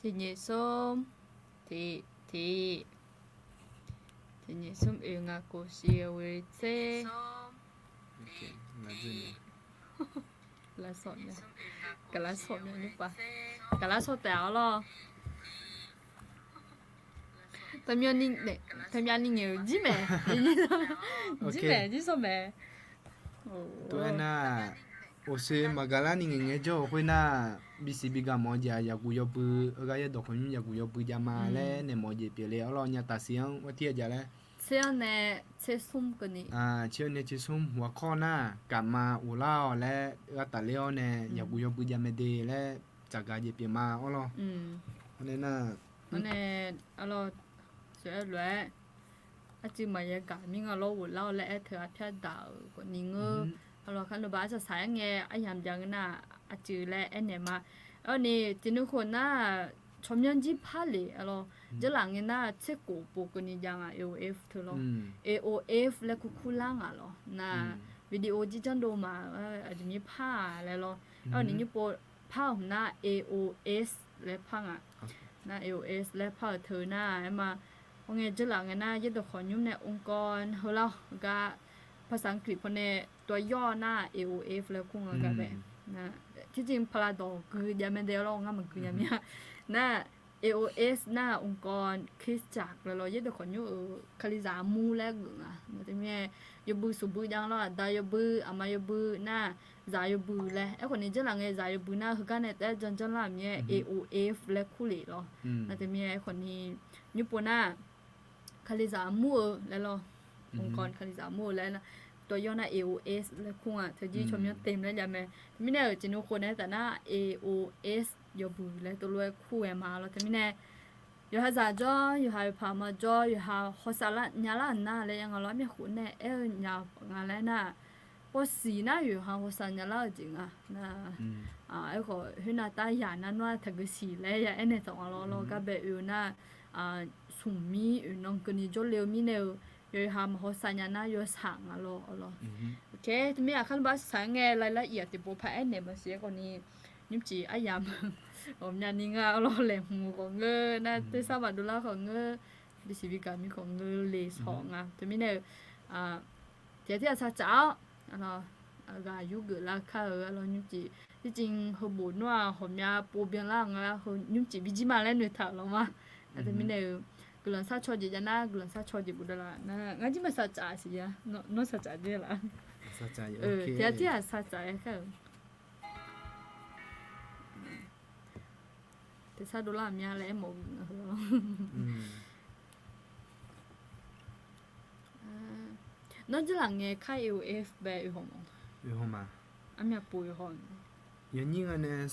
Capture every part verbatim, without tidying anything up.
Tiqnyiq smr, tiq, tiq, tiqnyiq smr oeq ngaq kof shiq ghoe tser. Gaqlar sawq mya nymrpav, gaqlar sawq taef-a lawr. Taqmyav ni ngaeq-euq jir mae, jir mae, jir sawr mae. Tov-aer nar, oqsoe maqgaq lar ni ngaeq ngae jawr-euq khoernar, bisiq bigaq mawf-eu jeq-aq, yaqguq yawbui heugar yaerdawq khawqnymr yaqguq yawbui javma laer naeq mawf-eu jeq pyeufle-awr lawr, nya taqsiq-anr war tir-a ja laer. Tser-anr nae tser smr keuvni, tser-anr nae tser smr hmq-a kawr nar, gaqma ghoflar-awq laer ghartaf ler-awr nae yaqguq yawbui javmae de laer tsafgaq jeq pyeufma-awr lawr. Nae, lof-aer arcuiv maqya gaq mir nga lawr, ghoflar-awr laer aer teu-a pyar daq-euq khawfni ngeur. Arlawq kharnoeq baq arsaq saq-aer ngae aryamq jav ngeur nar, arcuiv laer aernaeq ma. Arni tiqnuv khof nar, tsawrmyanr jir par le. Arlawq, jeurlaf ngae nar tser khof pov keuvni jav nga, A O F teu lawr. A O F laer kurkur lar ngaq lawr nar, video jir janrdov ma, aqjeq mir par-aq laer lawr. Arni nymr pov par-euq hmq nar A O S laer par nga. Nar A O S laer par-euq teu nar aer ma. Hawr ngae jeurlaf ngae nar yaerdawq khawqnymr nae องค์กร heular-awr gar ภาษาอังกฤษ pawnae tov-aer yawr nar A O F laer kur nga gar bae. Tircin paqlaq dawq gui javmae de lawr, ngar maqgui nya mir-a. Nar A O S nar องค์กรคริสตจักร laer lawr, yaerdawq khawqnymr-euq kalizaq armur laer geuf nga. Teumirnae yawbui smqbui jav lawr, aqda yawbui, aqma yawbui nar, zaq yawbui laer. Aerkhawfni jeurlaf ngae zaq yawbui nar heugar nae taef-aer janr janr lar-euq mir-aer A O F laer kur le lawr. Nar teumirnae aerkhawfni nymr pov nar kalizaq armur-eu laer lawr. องค์กร kalizaq armur-eu laer nar, tov-aer yawr nar A O S laer kur nga. Teu jir tsawrmyanr เต็ม laer javmae. Teumirnae-euq tiqnuv khof nae taf nar A O S yawbui laer tov lof-aer kur ghae ma lawr. Teumirnae yawqha zaq jawr, yawqha oeqpaq ma jawr, yawqha hawsav lar nya lar-euq nar laer ya nga lawr. Armyav khof nae aer-eu nya nga laer nar, pawsiq nar yawqha hawsav nya lar-euq jeq nga nar. Aerkhawf khoernav taryaq nar nawr-aq taqgeu siq laer ya aernaeq tawq nga lawr. Lawr gar bae oe-eu nar, smq mir oeq nan keuvni jawrle-eu mirnae-eu, yawqha maq hawsav nya nar yawsaq nga lawr. Lawr, teumirnae aqkar nmr bar saq-aer ngae รายละเอียด tiqpov paq aernaeq maqsiq-aer khawfni, nymrcif aryamq ghawqmyani ngar lawr, laeqhmq khawf ngeur nar, tersar maqdov lar khawf ngeur, bisiq bigaq mir khawf ngeur le shawq nga. Teumirnae-eu tiqghaq tirghaq sar tsaf-awr, ghaq yurgeuf lar kar-eu arlawr nymrcif. Tircin heubof nawr-aq ghawqmya pov byanlar nga, heu nymrcif bijir ma laer noeqtaq-euq lawr ma. Nar teumirnae-eu guiqlanq sharcaw jeq jav nar guiqlanq sharcaw jeq bofdov laf nar, ngar jir maqsar tsaf siq ya. Nawr sar tsaf jir laf. Tiqghaq tirghaq sar tsaf-aer kar-euq tersar dovlar-euq mya laer aermawf-eu nga heu-awr. Nawr jeurlaf ngae kar A O F bae oehaw ma. Oehaw ma. Armyav pov oehaw. Yawnyir nga nae,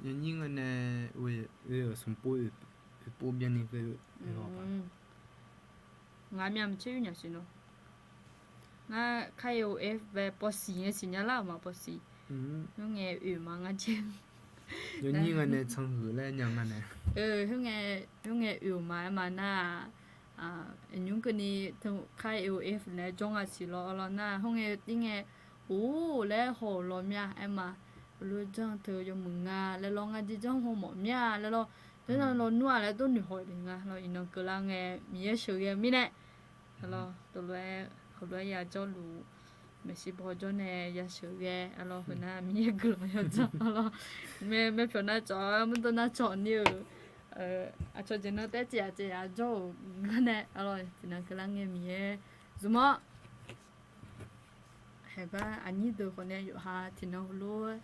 yawnyir nga nae oe-euq smqpov oeqpov byanni oehaw ma. Ngaq myav maqtser oe nya siq nawr. Ngar kar A O F bae pawsiq ngae siqnya lar-euq ma pawsiq. Khoerngae oeq ma ngar jir. Yawnyir nga nae tsanr huiq laer nya nga nae. Khoerngae oeq ma aer ma nar-aq, nymr keuvni kar A O F nae jawr nga siq lawr lawr nar, khoerngae tir ngae, or laer haw-euq lawr mya aer ma. Lof janr teu yawmuiq nga laer lawr, ngar jir janr haw mawf mya laer lawr. Janr nar lawr nmr-aq laer dov noeq haw-eu de nga lawr, iqnan keuvlar ngae Miqyaer sheuqghae-eu mirnae. Lawr, tov lof-aer, heulof-aer ya jawrluf, maeqshi baw jawr nae ya sheuqghae, arlawr, heunar Miqyaer guiqlanq yawdzanr, arlawr, mae, mae pyawq nar cawq, murdov nar cawq ni-euq, aqcawq jeq nan taef-aer caev yaf caev yaf jawr-euq gar nae, arlawr, tiqnan keuvlar ngae Miqyaer zmq-awr, haeqgar aqnyir deuq khawf nae yawqha tiqnan heulof-aer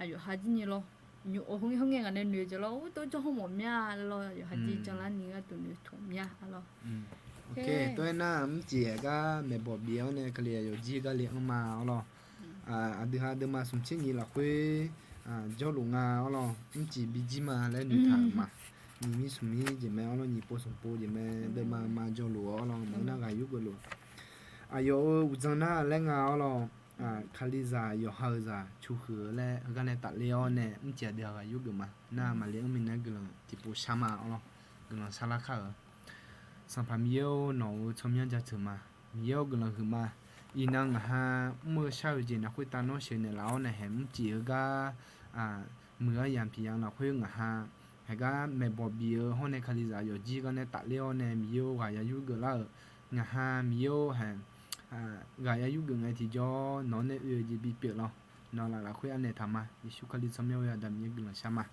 aqyawf ha jir ni lawr, nymq-awr khoerngae khoerngae ngaq nae noeq jeq lawr, ur, tov janr haw mawf mya laer lawr, yawqha jir janrlar ni gharduq noeqtmq mya, arlawr. Tov-aer nar mrcif-aer gar maeqbawq bif-awr nae Kali aqyawf jir gar le anr ma, arlawr. Aqdui ha deuvma smq tser nyiq lafkhoer jawrluf nga, arlawr, mrcif bijir ma laer noeqtaq-euq ma. Nyiq mir smq mir jeq mae, arlawr, nyiq pov smq pov jeq mae, deuvma ma jawrluf-awr, arlawr, maqngeur nar ghaq yurgeuf luf. Aqyawf-euq uqdzan nar laer nga, arlawr. Kalizaq yawqha-euq zaq cuqhuiq-eu laer heugar nae tafler-awr nae mrcif aqdui ha ghaq yurgeuf ma. Nar maqle anr minav guiqlanq tiqpov shar ma, arlawr. Guiqlanq sharlar kar-euq. Sanqpaq Miqyaer-or, nawq-euq tsawrmyanr jaceuq ma. Miqyaer-or, guiqlanq huiq ma. Iqnan ngaq ha mr-eu shar-eu jeq nar khoertav nawr sheuq naeqlaf-awr nae haeq mrcif-eu gar muiq-eu aryamq tiq yamq lafkhoer ngaq ha haeqgar maeqbawq bif-eu hawr nae Kalizaq yawqjir gar nae tafler-awr nae Miqyaer-or ghaq ya yurgeuf lar-euq, ngaq ha Miqyaer-or haeq, ghaq ya yurgeuf ngae tiqjawr nawq-anr nae oe-eu jeq bipyeuf lawr. Nawq laf lafkhoer anaeq taq ma. Yeqsur Kali tsawrmyanr-eu Aqda Miqyaer guiqlanq shar ma.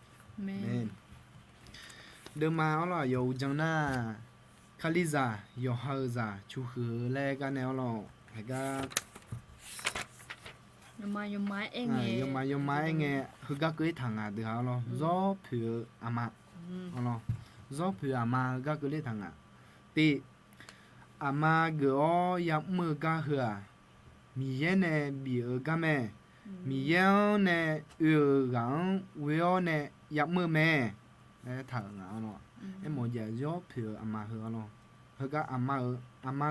Deuvma-awr lawr, aqyawf uqdzan nar, Kalizaq yawqha-euq zaq cuqhuiq-eu laer gar nae-awr lawr, haeqgar yawma yawma aer ngae heugar keuv-ir taq ngaq deuq ha-awr lawr, zawr poeq-eu aqma, zawr poeq-eu aqma heugar keuv ler taq ngaq. Tiv, aqma geuf-awr ya'mr-eu gar heu-aq, Miqyaer nae bif-eu gar mae. Miqyaer-anr nae oe-euq ghaq-anr ghoe-awr nae ya'mr-eu mae laer taq-euq nga-awr lawr. Aermawf-eu jeq-aq, zawr poeq-eu aqma heu-awr lawr, heugar aqma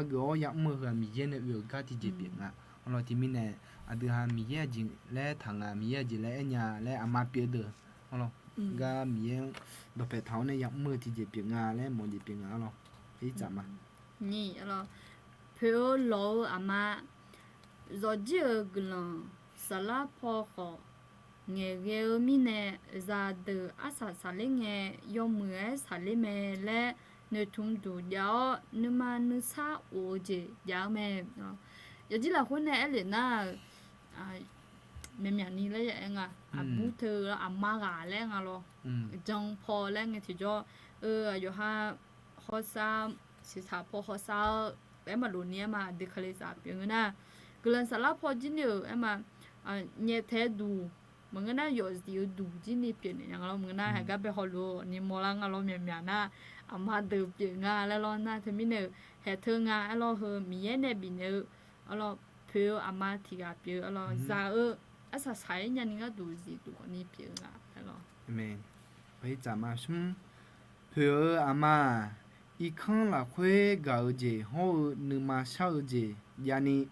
geuf-awr ya'mr-eu heu-aq, Miqyaer nae oe-euq gar tiqjeq pyeuf nga-awr lawr. Tiqmirnae aqdui ha Miqyaer aqjeq laer taq nga, Miqyaer aqjeq laer aer nya laer aqma pyeuf-eu deuq-awr lawr, gar Miqyaer-anr dawqpae taq-awr nae ya'mr-eu tiqjeq pyeuf nga laer mawf jeq pyeuf nga-awr lawr. Nyiq, poeq-eu lawq-eu aqma, zawqjir-euq guiqlanq saflar paw khawf ngaeqghae-eu mirnae, zaqdeuq arsaq saqler ngae yawmuiq-aer saqler mae laer noeqtmq duq jav-awr, nuima nuisar of-eu jeq jav-eu mae. Yawqjir lafkhoer nae aerlef nar-euq, myaqmyaq ni laer ya aer nga, aqbur teu aqma ghaq laer nga lawr, jan paw laer ngae tiqjawr, eu, aqyawf ha hawsar, siqsaq paw hawsar-eu aer maqlof ni aer ma, aqdui Kalizaq pyeuf ngeur nar, guiqlanq saflar paw jir ni-euq aer ma, nyaeftaeq duq maqngeur nar, yawfzif-eu duq jir ni pyeufnaeq nya nga lawr. Maqngeur nar, haeqgar bae hawluf-eu ni mawrlar nga lawr, myaqmyaq nar, aqma deuq pyeuf nga laer lawr nar, teumirnae-euq haeq teu nga aer lawr, heu Miqyaer nae bifnaeq-eu, a lawr, poeq-eu aqma tiq ghaq pyeuf-eu, a lawr, zaq-eu arsaq saq-aer nyani gharduq zifduq khawf ni pyeuf-eu nga aer lawr. Smr, poeq-eu aqma-aq, irkanr lafkhoer gaq-eu jeq hawr-eu nuima shar-eu jeq javni,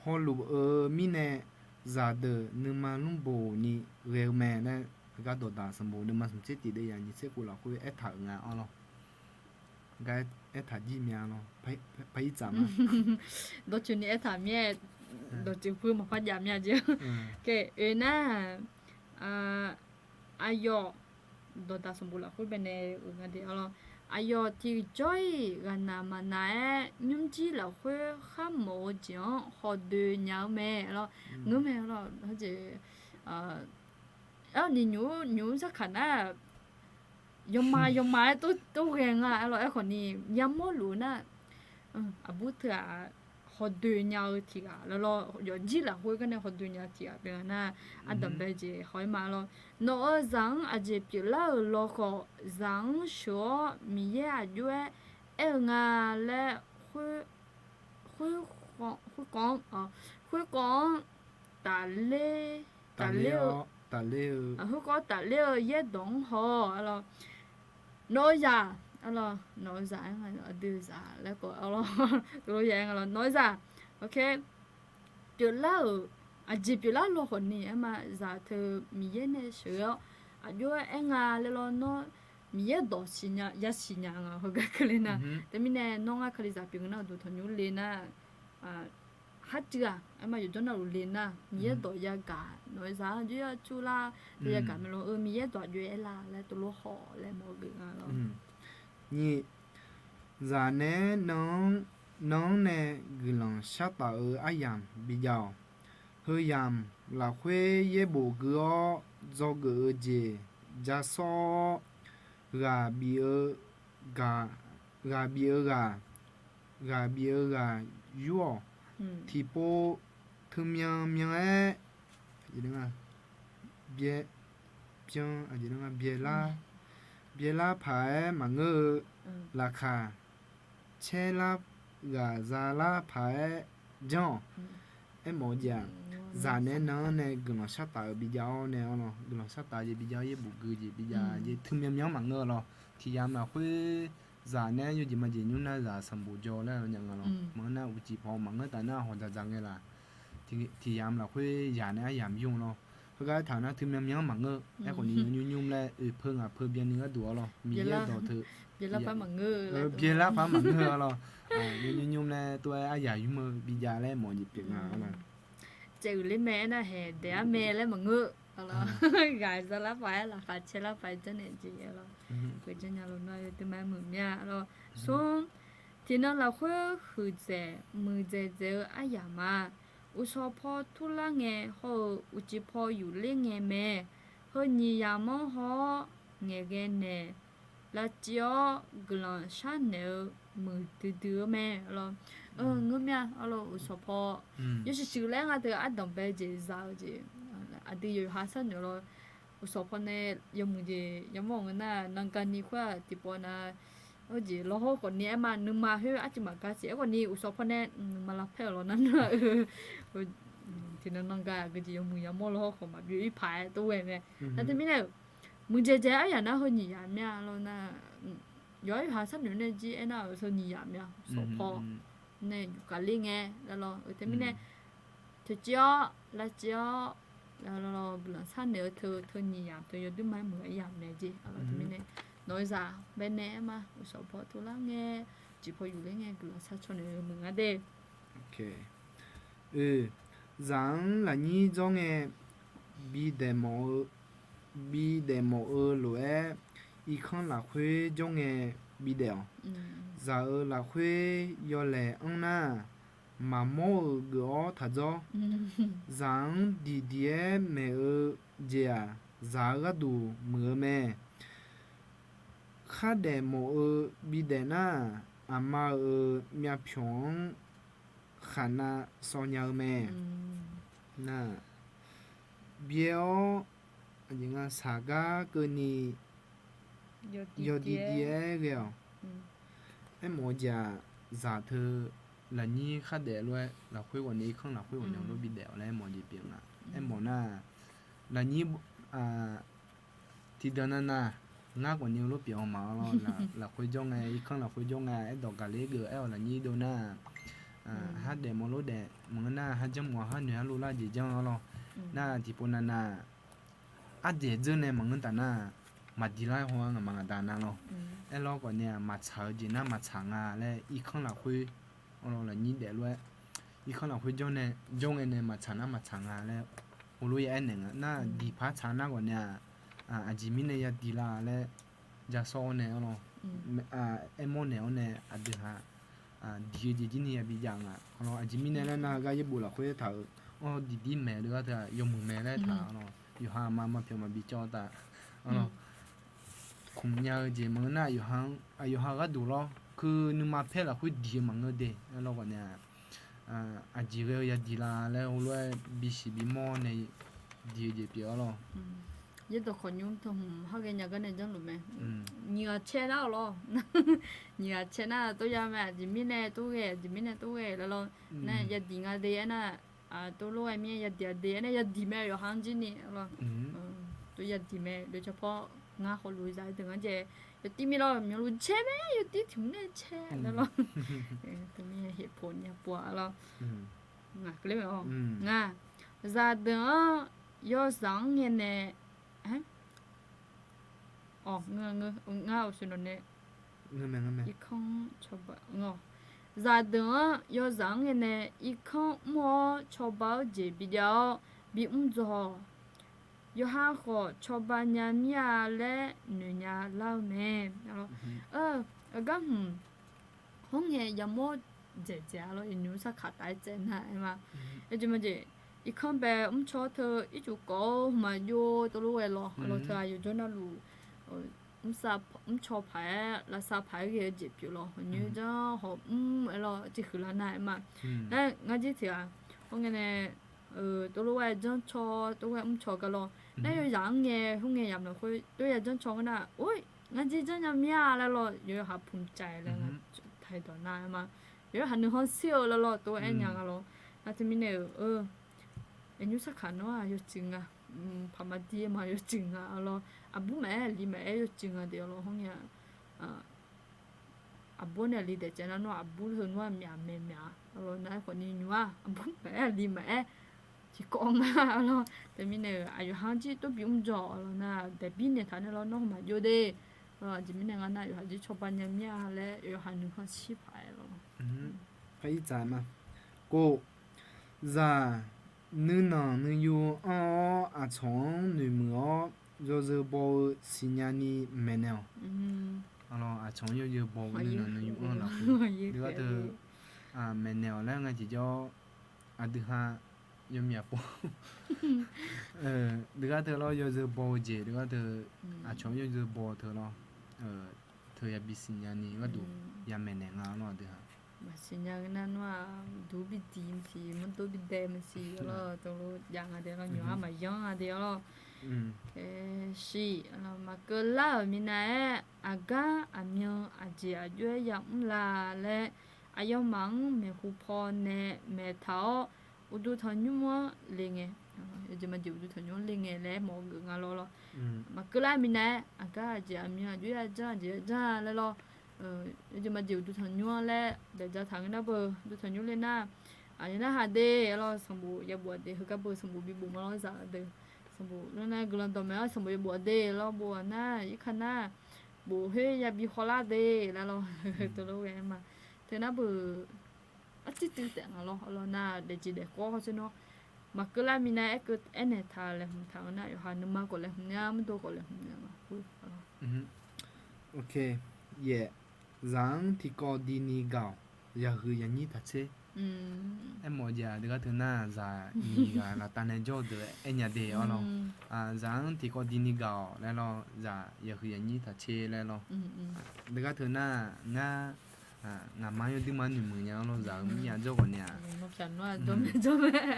hawluf-eu mirnae zaqdeuq nuima lmrboq ni ghae-eu mae laer, gar dawqdaq sanqbof nuima smq tser tiq deuv yaq nyiq tser khof lafkhoer aertaq-euq nga-awr lawr. Gar aertaq jir mya lawr. Paqir tsaf ma. Dawqtsuif ni aertaq mir-aer, dawqtsuif pu maqpar jav mya jeq. Oe nar, aqyawf, dawqdaq sanqbof lafkhoer baenae-euq nga de-awr lawr, aqyawf tiqjawr-iq ghaqnaq maqnaq-aer nymrjir lafkhoer kharmawf-eu jeq-anr hawdoe nya-eu mae lawr. Ngeur mae lawr, jeq, aer-awr ni nymq-mr nymq-mr sarkaq nar, yawma yawma-aer tov ghae nga aer lawr. Aerkhawf ni yamawr luf-eu nar, aqbur teu-aq, hawdoe nya-eu tiq ghaq laer lawr, yawqjir lafkhoer gar nae hawdoe nya-eu tiq ghaq pyeuf nga nar, ardanq bae jeq haw-aer ma lawr. Nawq-euq zaq-anr aqjeq pyeuflar-euq lawkhawf, zaq-anr sheuq-awr Miqyaer aq jov-aer aer-eu nga laer, khoerkawv-anr, khoerkawv-anr tafler, tafler-eu, khoerkawv-anr tafler-eu yaerdawq-anr haw-awq, a lawr. Nawq-eu zaq, a lawr, nawq-eu zaq aer nga, aqdui-eu zaq laer khawf, a lawr, tov lof ya aer nga lawr, nawq-eu zaq, pyeuflar-euq, aqjeq pyeuflar lawkhawf ni aer ma, zaq teu Miqyaer nae sheuq-awr aq jov-aer aer nga laer lawr, nawr Miqyaer dawq siqnya, yasiq nya nga heugar keuvle nar. Teumirnae nawr ngar Kalizaq pyeuf ngeur nar, uqduq tanqnymr le nar, harcuiv-aq aer ma, yawqjawr navluf le nar, Miqyaer dawq yagaq, nawq-eu zaq-anr aq jov-aer yacur lar, yagaq mae lawr, eu, Miqyaer dawq aq jov-aer aer lar laer tov lof haw laer mawr geuf nga lawr. Nyiq, zaq naeq-aer nan-anr nae guiqlanq shar taf-eu aryamq bijav-awq. Heu yamq lafkhoer yaerbof gui-awr dzawgeuf-eu jeq ja sawr-awr, ghaq bif-eu ghaq, ghaq bif-eu ghaq, ghaq bif-eu ghaq yur-awq. Tiqpov teumyan myan-aer byae, byae, byaelar paq-aer maqngeur-eu, laqkhaq caerlar ghaq zalar paq-aer janr-awq. Aermawf-eu jeq-aq, zaq naeq-aer nan-anr nae guiqlanq shar taf-eu bijav-awr nae, guiqlanq shar taf jeq bijav-awr yaerbof gui jeq bijav jeq teumyan myan-anr maqngeur-eu lawr. Tiq yamq lafkhoer zaq naeq-aer yawjeq majeq nymr nar zaq sanqbof jaw laer nya nga lawr. Maqngeur nar uqcif paw maqngeur taf nar hawq dzaqdzaq ngae laf. Tiq yamq lafkhoer zaq naeq-aer yamq yur lawr. Heugar aertaq nar teumyan myan-anr maqngeur. Aerkhawf ni nymr nymr laer oeq peu ngaq peu byanni gharduq-awr lawr, Miqyaer dawq teu byaelar paq-aer maqngeur-a lawr. Nymr nymr laer tov-aer aryaq yur-eu bijav laer mawf jeq pyeuf nga lawr. Caev uiq ler mae aernar haeq daeq-ar mae laer maqngeur. Ghaq za lar paq-aer laqkhaq caer lar paq-aer janrnaeq jeq-a lawr. Guiqlanq janrnya lawr, nawr yawduima-aer muiq mir-a lawr. Smr, tiqnan lafkhoer huiqdzaeq muiqdzaeq dzaeq-eu aryamq ma. Uqshawq paw turlar ngae hawr-eu uqcif paw yufler ngae mae. Heu nyiq yamq-anr haw-awr ngaeqghae naeq lavciv-awr guiqlanq sharnaeq-eu muiqdui dui-eu mae lawr. Ngeur mir-a lawr, uqshawq paw yawshuif shuif laer nga teu ardanq bae jeq za-eu jeq, aqdui yawqha sharnoeq lawr. Uqshawq paw nae yawmuiq jeq yamawr-eu ngeur nar, nanga ni khoer-aq tiqpawf na, heujeq lawr hawr khawf ni aer ma, nuima khoer arcuiv maqgar siq aerkhawf ni uqshawq paw nae nuima lavpaer-euq lawr nar nar-eu, tiqnan nanga aqgeujeq yawmuiq yamawr lawr hawr khawf maqbyov ir paq-aer tov ghae mae. Nar teumirnae-euq muiqdzaeq dzaeq aryamq nar heu nyiq yamq mir-a lawr nar, yawqha yawqha sharnoeq nae jir aernar-euq heu nyiq yamq mir-a, uqshawq paw nae yufkaf ler ngae laer lawr. Teumirnae toeqciv-awr lavciv-awr guiqlanq sharnaeq-eu teu, teu nyiq yamq teu yawduima-aer muiq-eu aryamq mae jeq. Teumirnae nawq-eu zaq baenae aer ma, uqshawq paw turlar ngae, uqcif paw yufler ngae guiqlanq sharcaw naeq-eu muiq nga de. Oe, zaq-anr lafnyir dzawr ngae, bidaef mawf-eu, bidaef mawf-eu lof-aer, irkanr lafkhoer jawr ngae bidaef-awq. Zaq-euq lafkhoer yawlaeq anr nar, maqmawr-euq geuf-awr taq dzawr. Zaq-anr diqdiq-aer maeq-eu jeq-aq, zaq-eu gharduq muiq-eu mae. Khardaef mawf-eu bidaef nar-aq, aqma-euq myavpyawq-anr khaqnav sawv nya-eu mae. Nar-aq, byae-awr aqjeq nga saqgar keuvni yawdiq diq-aer ghae-awq. Aermawf-eu jeq-aq, zaq teu lafnyir khardaef lof-aer lafkhoer ghawqni irkanr lafkhoer ghawqni heulof bidaef-awq laer aermawf jeq pyeuf nga. Aermawf nar-aq, lafnyir tiqdanq navnav ngar ghawqni heulof pyeuf-awq ma-awr lawr. Lafkhoer jawr ngae, irkanr lafkhoer jawr ngae, aerdawq gaqler geuf aer-awq lafnyir dov nar-aq, khardaef mawf lof daef maqngeur nar-aq, kharjanr mawf-a, kharnoeq-a lov lar jeq janr-awr lawr. Nar-aq tiqpov navnav ardzaeq dzeur nae maqngeur taf nar-aq, maqdiq lar-aer haw-a ngaqma ngaqda nar lawr. Aerlawr khawfni-aq, maqtsaq-eu jeq nar maqtsaq nga laer irkanr lafkhoer, awr lawr lafnyir daef lof-aer, irkanr lafkhoer jawr ngae nae maqtsaq nar maqtsaq nga laer heulof ya aernaeq nga. Nar-aq diqpar tsaq nar khawfni-aq, aqjeq mirnae yadiq la laer jasawr-awr nae, awr lawr, aermawr naeq-awr nae aqdui ha diq-eu jeq jir ni yabi jav nga. Awr lawr, aqjeq mirnae laer nar-aq gar yaerbof lafkhoer taq-euq, awr diqdir maeq-eu gharduq-aq yawmuiq mae laer taq-awr lawr, yawqha aqma maqpyawq maqbi cawv taf-awr lawr. Kmq nya-eu jeq maqngeur nar-aq, yawqha-eu gharduq lawr, keuv nuima paer lafkhoer diq-eu maqngeur de. Aerlawr khawfni-aq, aqjeq ghae-eu yadiq la laer heulof-aer bisiq bimawr nae diq-eu jeq pyeuf-awr lawr. Yaerdawq khawqnymr tanqhmq har ghae nya gar nae janrluf mae. Nyiq ghaq cae nar-awq lawr. Nyiq ghaq cae nar-aq tov ya mae, aqjeq mirnae tov ghae, aqjeq mirnae tov ghae laer lawr. Nar yadiq nga de aernar-aq, tov lof-aer mir-aer yadiq-a de aernar yadiq mae, yawqha-anr jir ni lawr. Tov yadiq mae, dov cawq paw ngar khawf luf zaq-aer deuq ngar jae, yawtiv mir lawr, myanluf cae mae, yawtiv tiq mr nae cae laer lawr. Tov mir-aer heqpoq nya pov-a lawr. Ngaq keuvler mae-awr, ngaq zaqdeuq-anr yawzaq-anr ngae nae, awq, ngar uqshoe nawq nae, irkanr cawba, zaqdeuq-anr yawzaq-anr ngae nae irkanr mr-awr cawba-eu jeq bijav-awr bimr dzaw-awq. Yawqha khawf cawba nya mir-a laer noeqnya lar-eu mae. Aqgar hmq hawr ngae yamawr dzaeq dzaeq-a lawr, iqnymr sarkaq taf-aer tsaev nar-aer ma. Aerjeq majeq, irkanr bae mrcaw teu ircuf kawv-eu hmqmaq jov tov lof ghae lawr, lawr teu aqyawf jawr navluf mrcaw paq-aer lavsav paq-aer ghae-eu jeq pyeuf lawr, hawq nyoer janr hawq mr-aer lawr, civ huiqlar nar-aer ma. Nar ngar jir tiq ghaq hawr ngae nae tov lof ghae janr caw, tov ghae mrcaw gar lawr. Nar yawzaq-anr ngae, hawr ngae yamq lafkhoer tov ya janr caw ngeur nar, or, ngar jir janr nya mir-a laer lawr, yawqha pmq cav laer nga, taqdawq nar-aer ma. Yawqha nuikhanr shir-eu laer lawr tov aer nya nga lawr. Nar teumirnae-euq, iqnymr sarkaq nawr-aq yawcuiv nga, paq maqdi ma yawcuiv nga lawr. Aqbur maqaer aqli maqaer yawcuiv nga de lawr, hawr ngae-a. Aqbur nae aqli daef caev nar nawr aqbur heu nawr-aq myaq mae myaq lawr, nar-aer khawfni nymr-aq aqbur maqaer aqli maqaer tiqkawv nga lawr. Teumirnae-euq aqyawf ha-anr jir tov bimr dzaw lawr nar, daeqbir naeq taq nae lawr nawr hmq maqjov de. Aqjeq mirnae ngar nar yawqha jir cawba nya mir-a laer yawqha nuikhanr shir paq-aer lawr. Kov, zaq Nuinanq nuiyu anr-awr aqcawq-anr noeqmuiq-awr yawzeu baw-eu siqnya ni maeqnaeq-awq. Aqcawq-anr yawzeu baw-eu nuinanq nuiyu anr lafkhoer, deugar teu maeqnaeq-awq laer nga tiqjawr, aqdui ha yawmyaq pov, deugar teu lawr yawzeu baw-eu jeq deugar teu, aqcawq-anr yawzeu baw teu lawr, teu yabi siqnya ni gharduq ya maeqnaeq nga lawr aqdui ha. Maqsiqnya-eu nar nawr-aq, duq bidiq maqsiq, mawrdov bidae maqsiq lawr, teulof jav nga de lawr, nymq-ar maqyanr nga de lawr. Shiq, maqkeuv lar-euq minav-aer aqgar aqmyan aqjeq aqjox-aer yamr la laer, aqyawfmaf-anr maeqhu paw nae maeqtaq-awr, uqduq tanqnymr-anr le ngae, yawjeq maqjeq uqduq tanqnymr-anr le ngae laer mawf-eu geuf nga lawr lawr. Maqkeuv lar minav-aer aqgar aqjeq aqmyan aqjox-aer yajanr aqjeq yajanr laer lawr. Yawjeq maqjeq uqduq tanqnymr-anr laer daefja taq ngeur nar beu, uqduq tanqnymr le nar, aqyawf narhaq de lawr, sanqbof yabof-aq de, heugar beu sanqbof bibof ma lawr zaq-eu deuq, sanqbof nar guiqlanq dawqmaeq-awr sanqbof yabof-aq de lawr, bof-aq nar irkar nar, bof khoer yabi khawvlar de laer lawr, teulof ghae ma. Teu nar beu, arcir tuiv taef nga lawr, lawr nar daefjeq daefkawv hawsher nawr, maqkeuv lar minav-aer keuv aernaeq taq laeqhmq taq-eu nar, yawqha nuima khawf laeqhmq nya, mawrdov khawf laeqhmq nya lawr. Yaeq, zaq-anr tiqkawv dini gaq-awq, yaqhuiq yaqnyir taqtser. Aermawf jeq-aq deugar teu nar, zaq nyiq ghaq laftav nae jawr-eu deuq aer nya de-awr lawr. Zaq-anr tiqkawv dini gaq-awq laer lawr, zaq yaqhuiq yaqnyir taqtser laer lawr. Deugar teu nar, ngar, ngaqma yawduima noeqmuiq nya-awr lawr, zaq-euq mirnya jawr ghawqni-aq,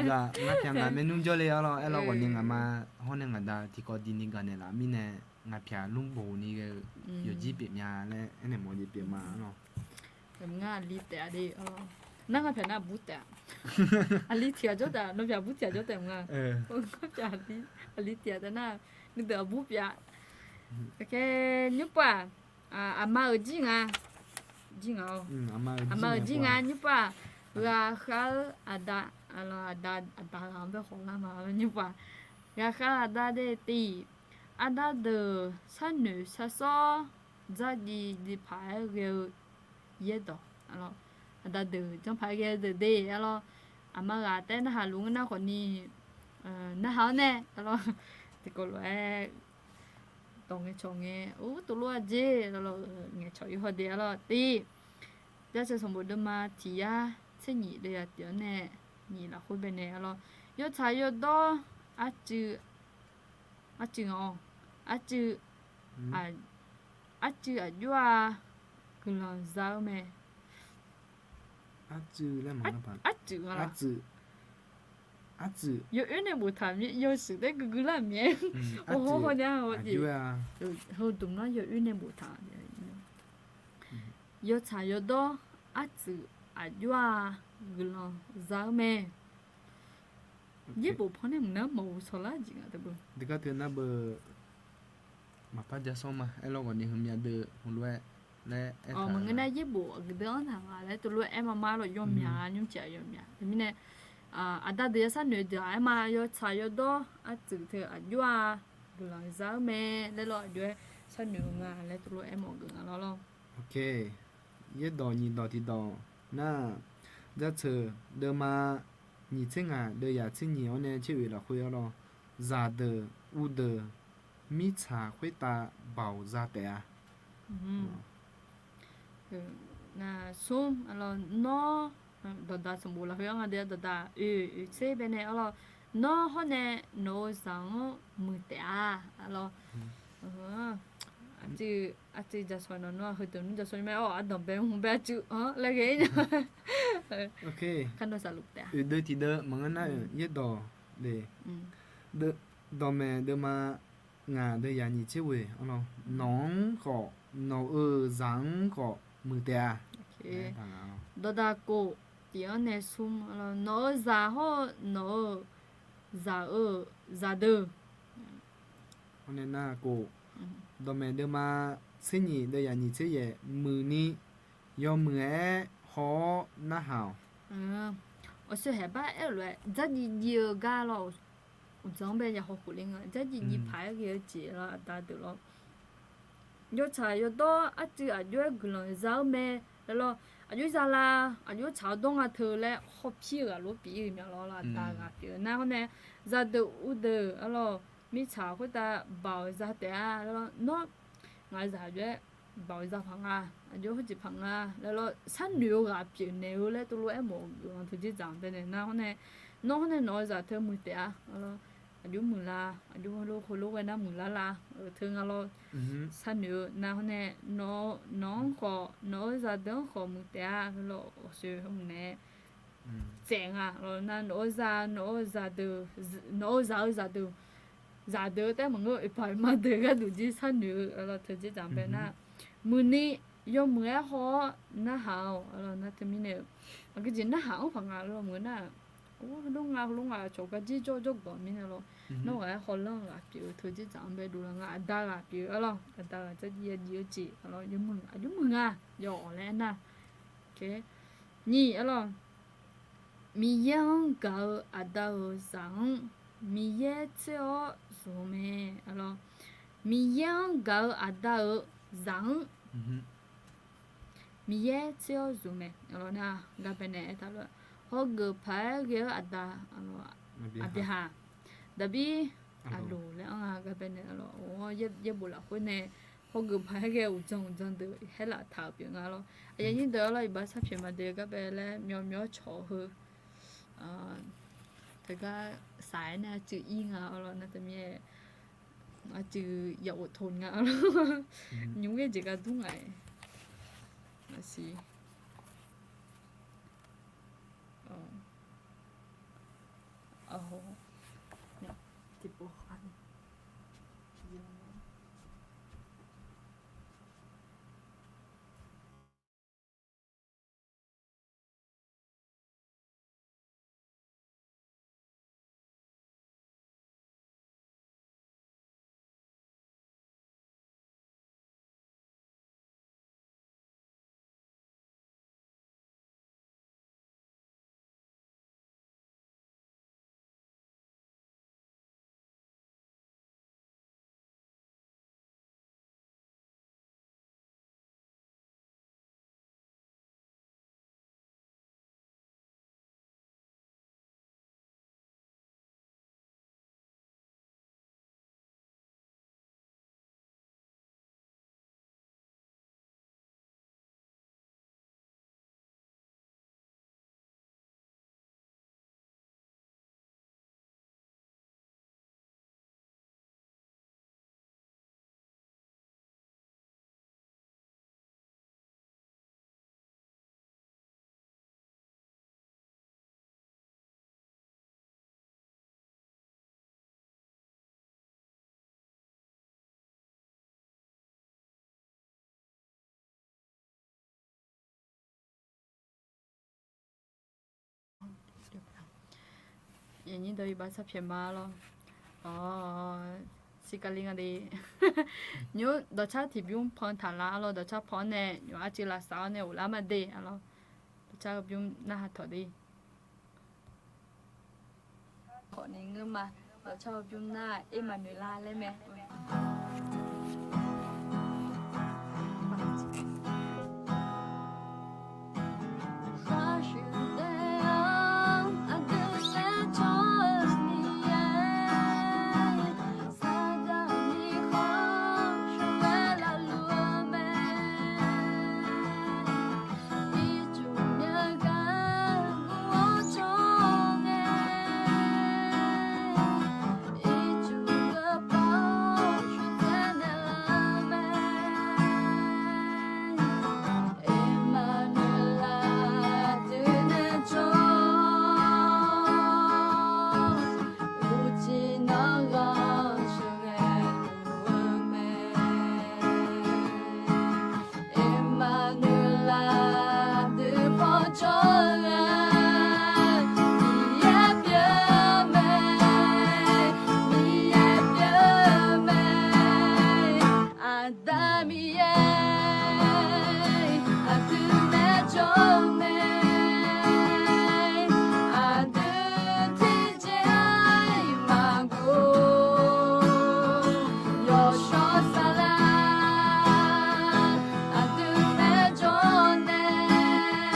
ngar pyaq ngaq maernmr jawrle-awr lawr, aerlawr ghawqni ngaqma hawr nae ngaqda tiqkawv dini gaq naeqlaf mirnae, ngaq pyaq lmr bof ni ghae-eu yawqjir pyeuf mya laer aernaeq mawf jeq pyeuf ma-awr lawr. Ngar aqli taef-a de-awr lawr, nar ngaq pyaq nar bur taef-a. Aqli tiq ghaq jawr taef-a, nawr pyaq bur tiq ghaq jawr taef mq nga. Ngaq pyaq aqli tiq ghaq taef nar, nuideuq aqbur pyeuf-a. Nymrpov-aq, aqma-euq jir nga, jir nga-awr, aqma-euq jir nga. Nymrpov-aq, ghaqkhav-eu aqda, aqda, aqda ghaq-anr bae khawvlar ma. Nymrpov-aq, ghaqkhav-eu aqda de tiq, aqda deuq sharnoeq sharsawr dzardziv dziv paq-aer ghae-eu yaerdawq, aqda deuq janrpaq-aer ghae-eu deuq de-awr lawr, aqma ghaq taef narhaq luf ngeur nar khawfni, narhaq-awr nae, aqlawr, tiqkawv lof-aer dawq ngaeqcawq ngae, ur, tov lof-aer jeq lawr, ngaeqcawq yawhaw de-awr lawr, tiq, Jaceuq sanqbof deuvma tiq yar tser nyiq deuv yar tiq-awr nae nyiq lafkhoer baenae-awr lawr, yawtsaq yawdawr arcuiv, arcuiv nga-awr, arcuiv, arcuiv aqjox-a guiqlanq za-eu mae. Arcuiv laer maqnga paq, arcuiv nga laf, arcuiv yawoer nae boftaq mir, yawshuif taef guiqguiq lar mir-aer, hawhaw nya-a, heudmq nar yawoer nae boftaq. Yawtsaq yawdawr arcuiv aqjox-a guiqlanq za-eu mae. Yaerbof paw nae mq nar mawf-eu sawqlar jeq nga teu beu. Deugar teu nar beu maqpar ja sawr ma, aerlawr ghawqni heumya deuv heulof-aer laer aertaq maqngeur nar yaerbof aqgeu deuv-anr taq nga laer teulof-aer aer ma ma lawq, yawmyaq nymrcif-aq yawmyaq. Teumirnae aqda deuq yasharnoeq deuq-aq aer ma, yawtsaq yawdawr arcuiv teu aqjox-a guiqlanq za-eu mae laer lawr, aqjox-aer sharnoeq-eu nga laer teulof-aer aermawf geuf nga lawr lawr. Yaerdawq nyiq dawq tiq dawq nar-aq, Jaceuq deuvma nyiq tser ngaq deuv yaq tser nyiq-awr nae tser oeq lafkhoer-awr lawr, zaqdeuq uvdeuq mirtsaq khoertav baoq za taef-a. Smr, nawr, dawqdaq sanqbof lafkhoer-anr nga de, dawqdaq oeq oeq tser baenae-awr lawr, nawr hawr nae nawq-euq zaq-anr muiq taef-a. Aqlawr, arcuiv, arcuiv jaqsawq nawq nawr-aq heudeuq nmr jaqsawq ni mae-awr, ardanqbae hmq bae arcuiv-anr laer ghae-ir nya. Oeq deuv tiq deuv maqngeur nar-euq yaerdawq le. Dawqmaeq deuvma ngaq deuv yaq nyiq tser ghoeq-awr lawr, nawq-anr khawf nawq-euq zaq-anr khawf muiq taef-a. Dawqdaq kof tiq-anr nae smr, nawq-euq zaq hawr-eu nawq-euq zaq-euq zaqdeuq, nar kof, dawqmaeq deuvma tser nyiq deuv yaq nyiq tser yaeq muiqni yawmuiq-aer haw-awr narhaq-awq. Awqshoe haeq bar aer-euq lof-aer dzardziv dziv-eu gar lawr, uqdzan-anr bae ya haw khof le nga. Dzardziv dziv paq-aer ghae-eu jeq lawr, aqda deuq lawr, yawtsaq yawdawr arcuiv aqjox-aer guiqlanq za-eu mae laer lawr, aqjox za la, aqjox tsaq-awr dawr nga teu laer hawpir-eu ghaq lof pyeuf-ir-euq mya lawr, aqda ghaq pyeuf-eu nar hawr nae, zaqdeuq uvdeuq arlawr, mirtsaq khoertav baoq za taef-a lawr, nawr ngaq-eu zaq aqjox-aer baoq za paq nga, aqjox heujeq paq nga laer lawr, sharnoeq-eu ghaq pyeufnaeq-eu laer teulof-aer mawf-eu geuf-anr teu dzerdzaq-anr baenae nar hawr nae, nawr hawr nae nawq-eu zaq teu muiq taef-a lawr, aqjox muiqlar, aqjox heulof heulof ghae nar muiqlar la-eu teu nga lawr, sharnoeq-eu nar hawr nae, nawq-anr khawf, nawq-eu zaqdeuq-anr khawf muiq taef-a lawr, awqsoeq hawr muiq nae tsaef nga lawr nar, nawq-eu zaq, nawq-eu zaq-eu zaqdeuq, zaqdeuq-eu taef maqngeur, oeqpaq oeqma deuq gharduq jir sharnoeq-eu lawr teu dzerdzaq-anr bae nar, muiqni yawmuiq-aer haw-awr narhaq-awq lawr nar teumirnae-eu, aqgeujeq narhaq-anr paq nga lawr meuq nar, heulof nga heulof nga cawq gar jir jawr jawrgawq mirnae lawr, nawr ghaq-aer hawlanr-eu ghaq pyeuf-eu teu dzerdzaq-anr bae dovlar nga, aqda ghaq pyeuf-eu lawr, aqda ghaq dzardziv yadiv-eu jeq lawr, yawmuiq aqjox muiq nga, yawf-awq laer aernar, nyiq arlawr, Miqyaer-anr gaq-eu aqda-euq zaq-anr Miqyaer tser-awr zmq-eu mae. Arlawr, Miqyaer-anr gaq-eu aqda-euq zaq-anr Miqyaer tser-awr zmq mae. Arlawr nar, garbae nae aertaq lof-aer, hawgeuf paq-aer ghae-eu aqda, arlawr, Aqbyaqhaq, Daqbir, Aqloq laer anr-a. Garbae nae arlawr, yaerbof lafkhoer nae hawgeuf paq-aer ghae-eu uqdzan uqdzan deuq haerlaf taq-euq pyeuf nga lawr. Aqyuif aqnyir deuq arlawr, iqbax sharpyaeq ma deuq garbae laer myawqmyawq cawq heu teugar saq-aer nae aqcuiv ir nga arlawr nar teumirnae aqcuiv yaf of toq nga arlawr. Nymr ghae jeq gar dur nga-aer maqsiq. Aqnyir dawq iqbax sharpyaeq ma lawr. Siqkali nga de. Nymr dawqcar tiqbymr pan taq lar lawr, dawqcar pan-awr nae nymq arcuiv lavsav-awr nae ghoflar ma de arlawr. Dawqcar-eu bymr narhaq tawq de. Khawfni ngeurma, dawqcar-eu bymr nar Ermaqnoeqlar laer mae. Aqda Miqyaer, aqdui nae jawr-eu mae, aqdui tiqjeq-aer maqghof, yawshawr saflar, aqdui nae jawr nae,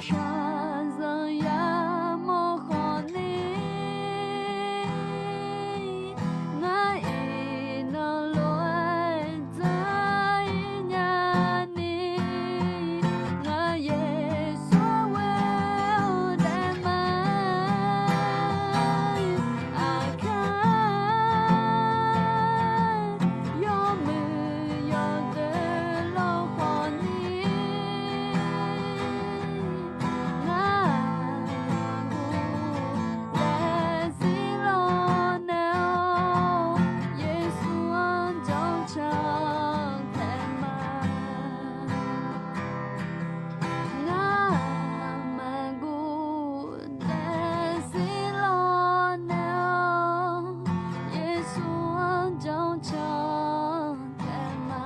shaqzanq yamawr khawf ni, ngar iqnan lof-aer dzar-ir nyani, ngar Yeqsur ghoe-eu daef ma. Aqkar yawmuiq yawdoer lawr khawf ni, ngar maqguv daefzir lawr naeq-awr, Yeqsur-anr janr can taef ma. Ngar maqguv daefzir lawr naeq-awr, Yeqsur-anr janr can taef ma.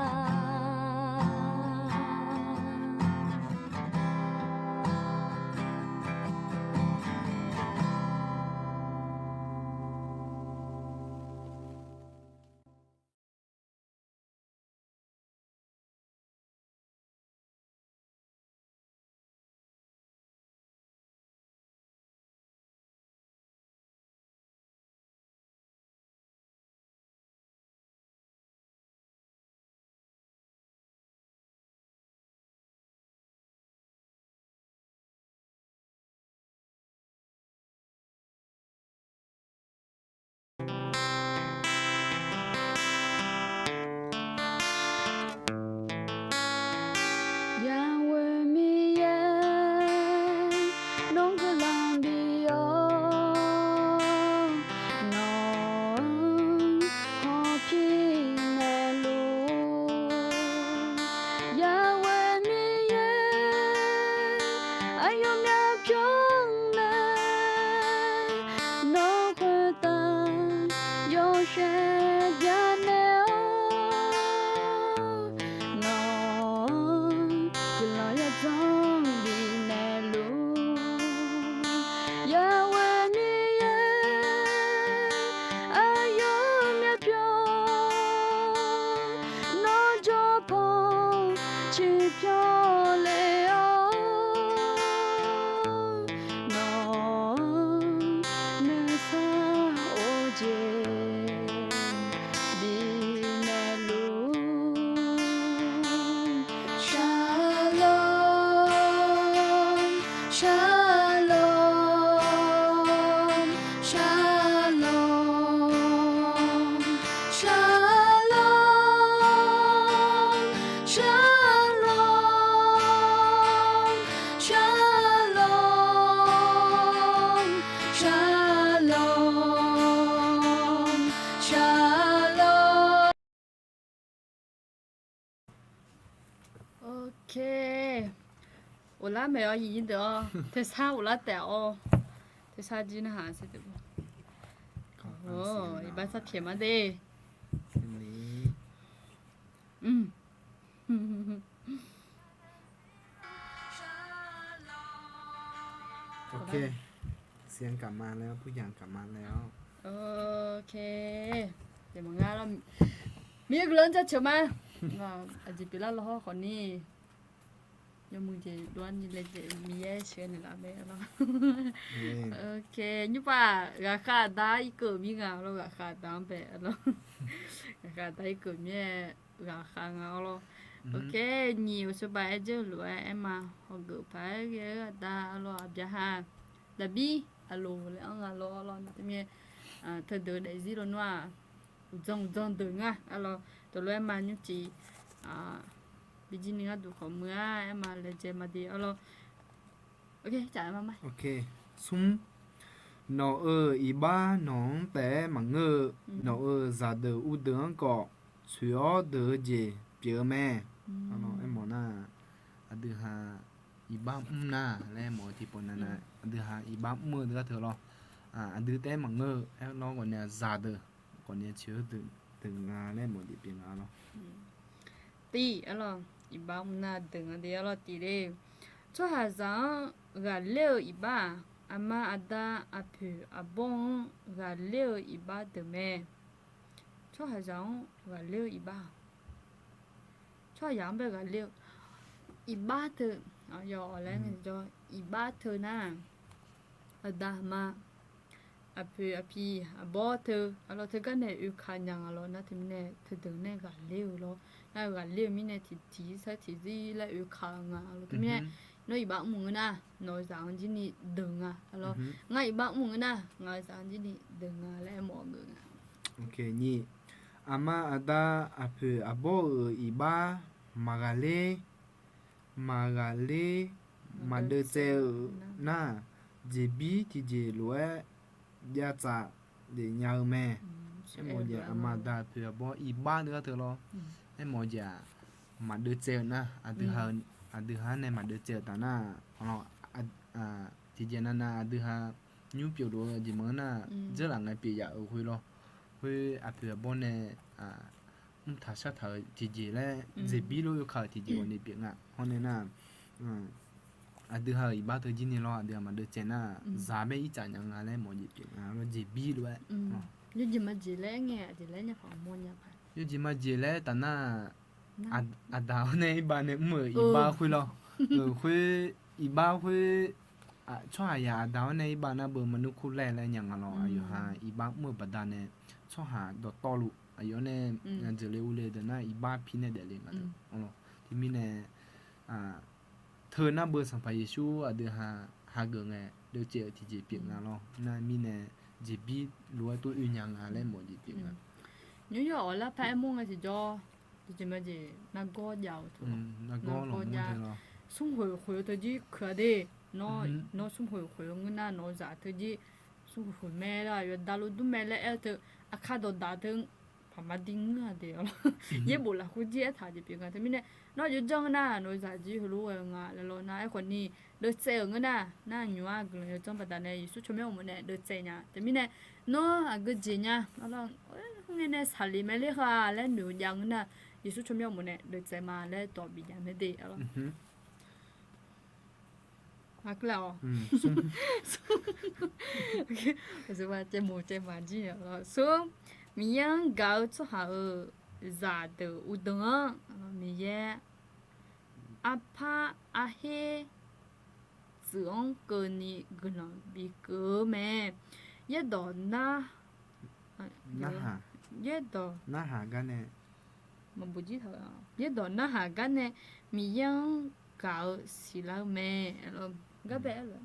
Yawghoe Miqyaer, nawr guiqlanq bif-awr, nawq-anr hawpir naeqluf. Yawghoe Miqyaer, aqyawfnyaf pyawr nae, nawr khoertav yawshaef byannaeq-awr, nawq-anr guiqlanq yawdzanr bifnaeq luf. Yawghoe Miqyaer, aqyawfnyaf pyawr, nawr jawrpanq ciqpyawr lef-awr, nawq-anr nuisar of jeq bifnaeq luf. Shalom, shalom, shalom, shalom, shalom, shalom, shalom, shalom. Ok. Ghoflar maeq-awr, nyiq nyi deuq-awr, tersar ghoflar taef-awr, tersar jir narhaq sar deuq. Iqbax sar pyaeq ma de. Ok. เสียงกลับมาแล้ว ทุกอย่างกลับมาแล้ว Ok. Miqyaer guiqlanq jaceuq ma. Aqjeq pyeuflar lawr hawr khawf ni, yawmuiq jeq dov-ar ni laejae Miqyaer sheuqghae naeqlaf mae lawr. Ok, nymrpav ghaqkhav aqda irkeuv mir nga lawr, ghaqkhav aqda-anr bae lawr. Ghaqkhav aqda irkeuv mir-aer ghaqkhav nga-awr lawr. Ok, nyiq-euq sheuqbaq aer dzeur-eu lof-aer aer ma, hawgeuf paq-aer ghae-eu aqda arlawr, aqbyaqha, daqbir, aqloq laer anr nga lawr lawr, teumyae, teudeuq-eu daefzir lawnmr-aq, uqdzan uqdzan deuq nga arlawr, teulof-aer ma nymrcif, bijir ni gharduq khawf muiq-ar aer ma laejae ma de arlawr. Ok, smr, nawq-euq iqbax nawq-anr taef-aer maqngeur-eu, nawq-euq zaqdeuq uvdeuq-anr khawf, soeq-awr deuq-eu jeq pyeuf-eu mae. Aermawf nar, aqdui ha iqbax mr nar laer mawf-eu tiqpawf nav nar, aqdui ha iqbax mr-eu deuq gar teu lawr. Aqdui taef-aer maqngeur-eu aer lawr, ghawqni-aq zaqdeuq, ghawqni-aq soeq-awr deuq nga laer mawf jeq pyeuf nga lawr. Tiv arlawr, iqbax mr nar deuq nga de arlawr tiv le. Tsawrhaqzaq-anr ghaqler-eu iqbax-aq, aqma aqda aqpoeq aqbawr-anr ghaqler-eu iqbax deuq mae. Tsawrhaqzaq-anr ghaqler-eu iqbax-aq, tsawrhaqzaq-anr bae ghaqler-eu iqbax teu Yawf laer ngae jawr, iqbax teu nar, aqda aqma, aqpoeq aqpiq aqbawr teu, aqlawq teugar nae oekaq nya nga lawr nar teumirnae teudeuq nae ghaqler-eu lawr. Nar-eu ghaqler-eu mirnae tiqtiq sar tiqzir laer oekaq-eu nga lawr. Teumirnae nawr iqbax mr-eu ngeur nar, nawq-eu zaq-anr jir ni deuq nga lawr. Ngar iqbax mr-eu ngeur nar, ngaq-eu zaq-anr jir ni deuq nga laer aermawf-eu nga. Aqma aqda aqpoeq aqbawr-euq iqbax maqghaqler, maqghaqler, maqdeuv tsaev-euq nar, jeqbir tiqjeq lof-aer jav tsaf lef nya-eu mae. Aermawf-eu jeq aqma aqda aqpoeq aqbawr iqbax deuv-ar teu lawr. Aermawf-eu jeq-aq, maqdeuv tsaev-eu nar, aqdui ha nae maqdeuv tsaev-euq taf nar, tiqjeq navnav aqdui ha nymr pyeuf lof-eu jeq maqngeur nar, dzeurlaf ngae pyeuf yaf-euq khoer lawr. Khoer aqpoeq aqbawr nae mrtaq shartaq-euq tiqjeq laer, jeqbir lof-aer oekaq-euq tiqjeq ghawqni pyeuf nga. Hawr nae nar, aqdui ha-euq iqbax teu jir ni lawr, aqdui ha maqdeuv tsaev nar, zaq bae ircaf nya nga laer mawf jeq pyeuf nga lawr, jeqbir lof-aer. Yawjeq maqjeq laer ngae, aqjeq laer nya paq mawr nya paq. Yawjeq maqjeq laer taf nar, aqda-awr nae irbav nae mr-euq iqbax khoer lawr. Khoer, iqbax khoer, tsawrhaq yaq aqda-awr nae irbav nar beu maqnur kur laer laer nya nga lawr. Aqyawf ha iqbax mr-eu baqdanae tsawrhaq dawqtawvluf aqyawf nae ngaq jeuqle urle deuq nar iqbax pi nae daefle nga. Teumirnae teu nar beu Sanqpaq Yeqsur aqdui ha hageuf ngae deuv tsaev-eu tiqjeq pyeuf nga lawr. Nar mirnae jeqbir lof-aer tov oe nya nga laer mawf jeq pyeuf nga. Nymr yawf-awq lar par aermawr ngae tiqjawr, tiqjeq maqjeq nargawr jav-eu teu, nargawr jav, smrkhoeq khoeq-eu teu jir kuiq-a de. Nawr smrkhoeq khoeq-eu ngeur nar nawq-eu zaq teu jir smrkhoeq khoeq mae lar, yawqdaq luf dur mae laer aer-eu teu, aqkar dawqdaq teu paqma dir ngeur-a de lawr. Yaerbof lafkhoer jir aertaq jeq pyeuf nga. Teumirnae nawr yawjanr nar nawq-eu zaq jir heulof-aer nga laer lawr. Nar aerkhawf ni deuv tsaev-euq ngeur nar, nar nymq-ar guiqlanq yawdzanr baqdanae Yeqsur tsawrmyanr uqmov nae deuv tsaev nya. Teumirnae nawr aqgeu jeq nya, aqlawq, khoerngae nae saqlaq mae ler ha laer noeq jav ngeur nar, Yeqsur tsawrmyanr uqmov nae deuv tsaev ma laer dawq bif jav mae de lawr. Maq keuv laf-awq. Caev moq caev maq jir-a lawr. Smr, Miqyaer-anr gaq-eu tsawrhaq-euq zaqdeuq uqdeuq-anr Miqyaer arpar arher tsuif-anr keuvni guiqlanq bikeuv-eu mae. Yaerdawq nar, yaerdawq, narhaq gar nae, maqbof jir taq-eu, yaerdawq narhaq gar nae Miqyaer-anr gaq-eu siqlar-eu mae. Gar bae aer-eu,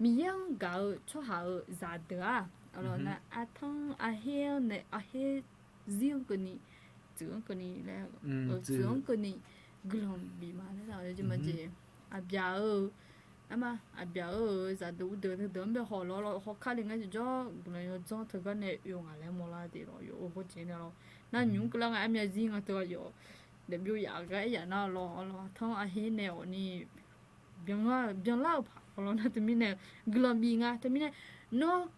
Miqyaer-anr gaq-eu tsawrhaq-euq zaqdeuq-aq, aqlawq nar artanr arher-anr nae arher zir-anr keuvni, tsuif-anr keuvni laer, tsuif-anr keuvni guiqlanq bif ma laer, jeq maqjeq, aqbyaq-eu, arma, aqbyaq-eu zaqdeuq uqdeuq teudeuq-anr bae haw lawr lawr, hawkar le ngar tiqjawr guiqlanq yawdzanr teugar nae oe-eu ngaq laer mawrlar de lawr, yawf-eu hawjeq nae lawr. Nar nymq-mr keuvlar nga armyav zir nga teu aqyawf daefbyov yaf gar aer yaf nar lawr, artanr arher nae awq ni byanlar-eu paq lawr nar teumirnae guiqlanq bif nga. Teumirnae nawr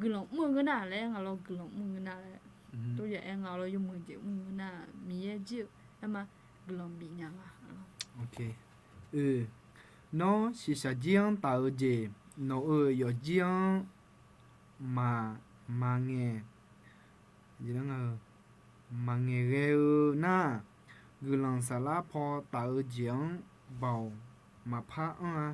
guiqlanq mr-eu ngeur nar laer aer nga lawr, guiqlanq mr-eu ngeur nar laer, tov ya aer nga lawr, yawmuiq jeq mr-eu ngeur nar Miqyaer jir-eu aer ma, guiqlanq bif nya nga. Nawr shiqshaq jir-anr taf-eu jeq nawq-euq yawfjir-anr maq, maqngaeq, maqngaeq ghae-eu nar, guiqlanq saflar paw taf-eu jeq-anr baoq maqpar anr-a.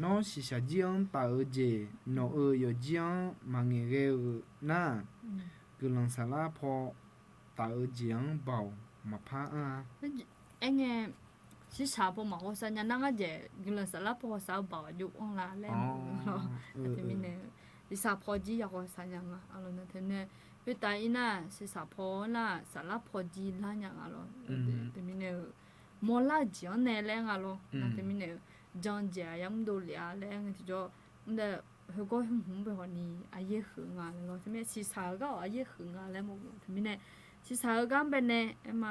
Nawr shiqshaq jir-anr taf-eu jeq nawq-euq yawfjir-anr maqngaeq ghae-eu nar, guiqlanq saflar paw taf-eu jeq-anr baoq maqpar anr-a. Aerngae, shiqshaq paw maq hawsav nya nar ngar jaeq guiqlanq saflar paw hawsav-eu baoq aqjox anr la laer, teumirnae shiqshaq paw jir ya hawsav nya nga. Aqlawq nar teumirnae khoertav ir nar shiqshaq paw-anr nar saflar paw jir lar nya nga lawr. Teumirnae-eu mawrlar-eu jeq-anr nae laer nga lawr. Nar teumirnae-eu jan jeq-aq yamr dovlef-a laer aer ngae tiqjawr, mr dae heugawr hmq hmq-anr bae hawni aqyaer huiq nga laer lawr. Teumirnae shiqshaq-eu gar-awq aqyaer huiq nga laer mawf-eu teumirnae shiqshaq-eu gar-anr bae nae aer ma,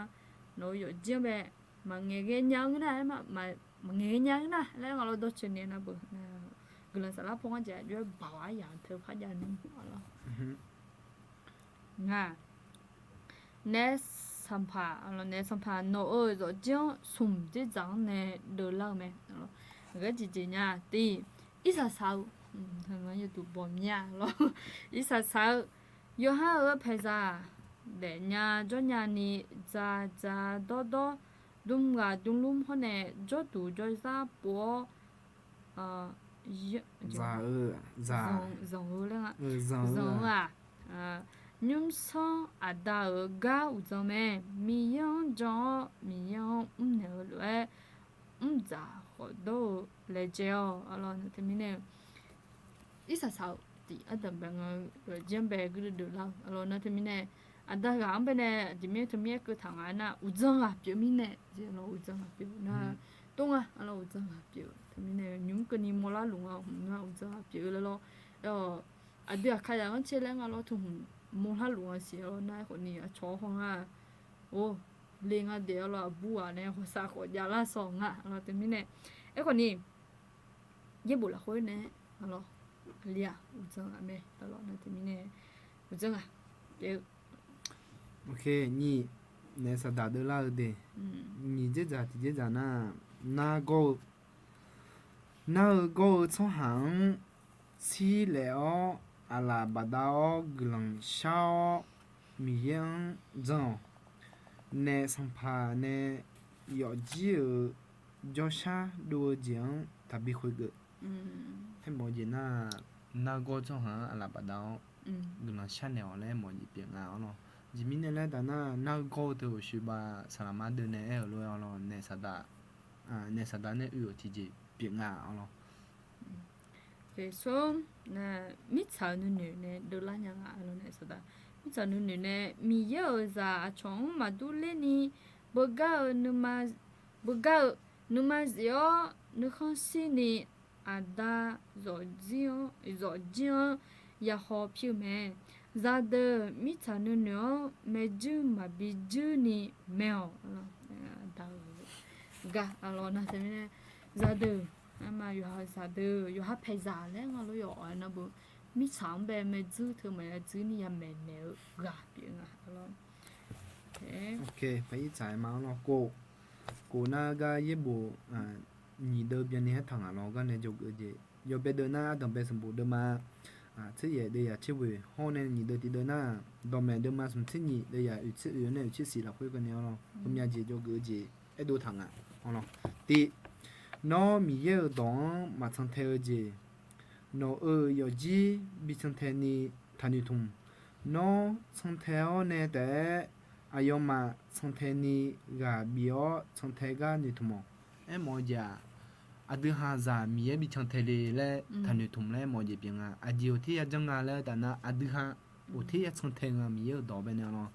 nawq-eu yawfjir-anr bae maqngaeq ghae nya-eu ngeur nar aer ma, maqngaeq ghae nya-eu ngeur nar laer nga lawr. Dawrceuq naeq nar beu guiqlanq saflar paw ngar jaeq aqjox-aer baoq-ar yaq teu par jav nmr-a lawr. Nga, naef sanqpaq, naef sanqpaq nawq-euq zawqjir-anr smq dzerdzaq-anr nae deuvlar-eu mae. Ghae jeq jeq nya tiq, irsaq saq-eu, yawduq bawq mya lawr, irsaq saq-eu yawqha-euq paeqzaq daefnya jawrnya ni dza dza dawrdawr dm ghaq dm lmr hawr nae jawrduq jawrzar pov-awr, zanq-eu laer nga, zanq-eu-aq, nymrsanr aqda-euq gar uqdzan mae. Miqyaer-anr jan-awr, Miqyaer-anr mrnaeq-eu lof-aer, mrdzaq khawf dawr-eu laejae-awq. Arlawr, nar teumirnae irsaq saq-eu tiq ardanq bae nga-eu, janrbae guirdeuv deuv lar-eu. Arlawr, nar teumirnae aqda ghaq-anr baenae aqjeq mirnae teumirnae keuv taq nga aernar, uqdzan ghaq pyeuf mirnae jeq, arlawr, uqdzan ghaq pyeuf nar, tov nga, arlawr, uqdzan ghaq pyeuf-eu teumirnae nymq-mr keuvni mawrlar luf nga hmq nar uqdzan ghaq pyeuf-eu laer lawr. Aqdui aqkar yaq-anr caer laer nga lawr, teuhmq mawrlar luf nga siq, arlawr, nar aerkhawf ni aqcawq-awr haw nga, or, le nga daef, arlawr, aqbur ghaq nae hawsav khawf javlar sawq nga, arlawr, teumirnae aerkhawf ni yaerbof lafkhoer nae, arlawr, aqli-aq uqdzan ghaq mae, arlawr, nar teumirnae uqdzan ghaq pyeuf-eu nyiq naef saqdaq deuvlar-eu de. Nyiq dzerdzaq tiq dzerdzaq nar, nargawr-eu nar-eu gawr-eu tsawrhaq-anr shirlaef-awr, aqlaf bafdav-awr guiqlanq shar-awr, Miqyaer-anr jan-awq. Naef sanqpaq nae yawfjir-euq jawrshar dov-eu jeq-anr taqbi khoergeuf. Aermawf-eu jeq nar, nargawr tsawrhaq-anr aqlaf bafdav-awr guiqlanq sharnaeq-awq laer aermawf-eu jeq pyeuf nga, arlawr. Aqjeq mirnae laer taf nar, nargawr-eu teu uqshoe bav saqlaqma deuv nae aer-euq lof-aer, arlawr, naef saqdaq nae oe-euq tiqjeq pyeuf nga, arlawr. Smr, mirtsaq-euq nuinoeq nae deuvlar nya nga, arlawr, naef saqdaq. Mirtsaq nuinoeq nae Miqyaer-euq zaq aqcawq-anr maqdur lerni, beugar-eu nuima, beugar-eu nuima zif-awr nuikhanr shirni, aqda zawqjir-anr yahaw pir-eu mae. Zaqdeuq mirtsaq nuinoeq-anr maejuir maqbi juirni mae-awq. Aqda-euq gar, arlawr, nar teumirnae zaqdeuq, arma yawqha zaqdeuq yawqha paeqzaq laer nga lof yawq-awq aernar beu, mirtsaq-anr bae maejuir teu maqya juir ni yamaeq naeq-eu ghaq pyeuf nga, arlawr. Pair tsaq-aer ma, arlawr, kof, kof nar gar yaerbof nyiq deuv byanni haer taq ngaq lawr gar nae jawrgeuf-eu jeq yawbae deuv nar, ardanqbae sanqbof deuvma tser yaef deuv yaq tser ghoeq hawr nae nyiq deuv tiq deuv nar, dawqmaeq deuvma smq tser nyiq deuv yaq oeq tser oeq-awr nae oeq tser siq lafkhoer keuvni, arlawr, heumyav jeq jawrgeuf-eu jeq aerdov taq ngaq, arlawr. Tiq, nawr Miqyaer-euq dawq-anr maqcan tae-eu jeq, nawq-euq yawfjir bi can tae ni taqnoeq tmq. Nawr can tae-awr nae taef-aer aqyawfmaf can tae ni ghaq bif-awr can tae gar noeqtmq-awq. Aermawf-eu jeq-aq, aqdui ha zaq Miqyaer bi can tae le laer taqnoeq tmq laer aermawf-eu jeq pyeuf nga. Aqjeq uqter ya janr nga laer taf nar, aqdui ha uqter ya can tae nga Miqyaer-euq dawq baenae, arlawr.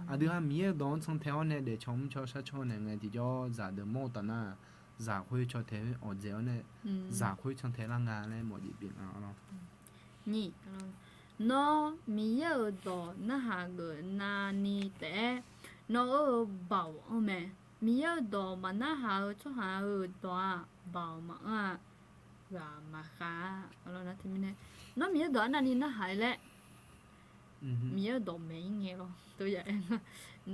Aqdui ha Miqyaer-euq dawq-anr can tae-awr nae daefcaw mr caw shar caw naeq ngae tiqjawr zaqdeuq mawr-eu taf nar, zaq khoer caw tae-aer awqdzaeq-awr nae zaq khoer can tae lar nga laer aermawf-eu jeq pyeuf nga, arlawr. Nawr Miqyaer-euq dawq narhaq geuf navni taef-aer, nawr-euq baoq anr mae. Miqyaer-euq dawq maqnarhaq-eu tsawrhaq-euq dawq-aq, baoq maqanr-a, ghaq maqkhav-a. Nawr Miqyaer-euq dawq arnavni narhaq-ir laer, Miqyaer-euq dawq maeq-ir ngae lawr.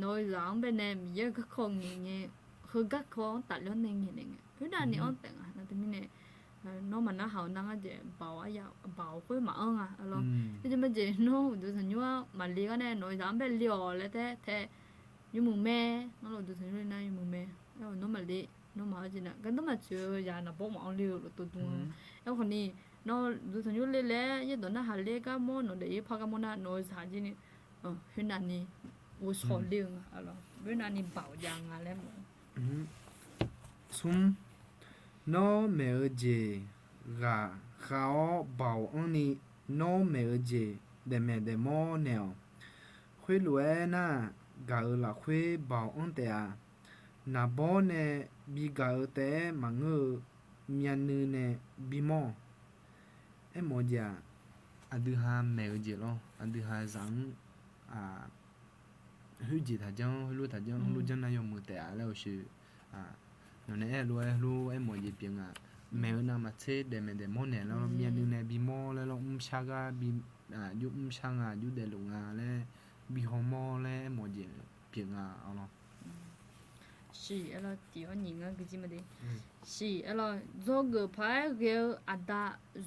Nawq-euq zaq-anr baenae Miqyaer-euq garkawv ngaeq ngae, heu garkawv-anr tafler-awr nae ngaeq naeq ngae, khoernav ni anr taef nga. Nar teumirnae nawr maqnarhaq-eu nar ngar jeq baoq arya, baoq khoer maqanr nga, arlawr. Aerjeq majeq nawr uqduq tanqnymr-anr maqle gar nae nawq-euq zaq-anr bae le-awq laer tae tae, yawmuiq mae. Ngar lawr uqduq tanqnymr le nar yawmuiq mae. Nawr maqle, nawr maqanr jeq nar gardanr maqtsoeq-eu yaq naqbawr maqanr le-eu lofto dm-a. Aerkhawf ni, nawr uqduq tanqnymr le laer yaerdawq narhaq ler gar mawr, nawq daef-ir par gar mawr nar nawq-euq zaq jir ni khoernav ni ghovshaw ler-eu nga, arlawr. Khoernav ni baoq jav nga laer mawf. Smr, nawr maeq-eu jeq ghaq khav-awr baoq anr ni, nawr maeq-eu jeq daefmaeq daefmawr naeq-awq. Khoerlof-aer nar, gaq-euq lafkhoer baoq anr taef-a. Naqbawr nae bigaq-eu taef-aer maqngeur-eu, myavnuiv nae bimawr-awq. Aermawf-eu jeq-aq, aqdui ha maeq-eu jeq lawr, aqdui ha zaq-anr khoerjeq taqjanr, heulof taqjanr, heulof janr nar yawmuiq taef-a laer-eu sheq. Nawq nae aer-eu lof-aer heulof aermawf-eu jeq pyeuf nga. Maeq-eu navmaqtser daefmaeq daefmawr naeq laer lawr, myavnuiv nae bimawr laer lawr, mrshar gar bi, aqjox mrshar nga, aqjox daefluf nga laer, bi hawmawr laer aermawf-eu jeq pyeuf nga, arlawr. Shiq, arlawr, tiq-awr nyiq ngar guijir ma de. Shiq, arlawr, dzawgeuf paq-aer ghae-eu aqda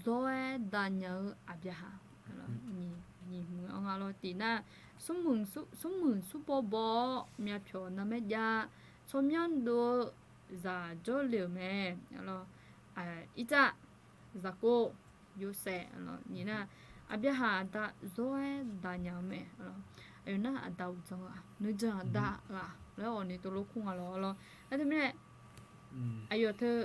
zawr-aer daqnya-eu aqbyaqhaq. Nyiq hmq-anr nga lawr. Tiq nar, smrmuiq smrbaw baw-awr myavpyawq narmaer jav, tsawrmyanr dov-eu zaq jawrle-euq mae. Irtsav, zaqkov, yawshaef, nyiq nar, aqbyaqhaq aqda zawr-aer daqnya-eu mae. Aqyawf nar aqda uqdzan ghaq, nuijan aqda ghaq laer awq ni tov lof kur nga lawr lawr. Aer teumirnae aqyawf teu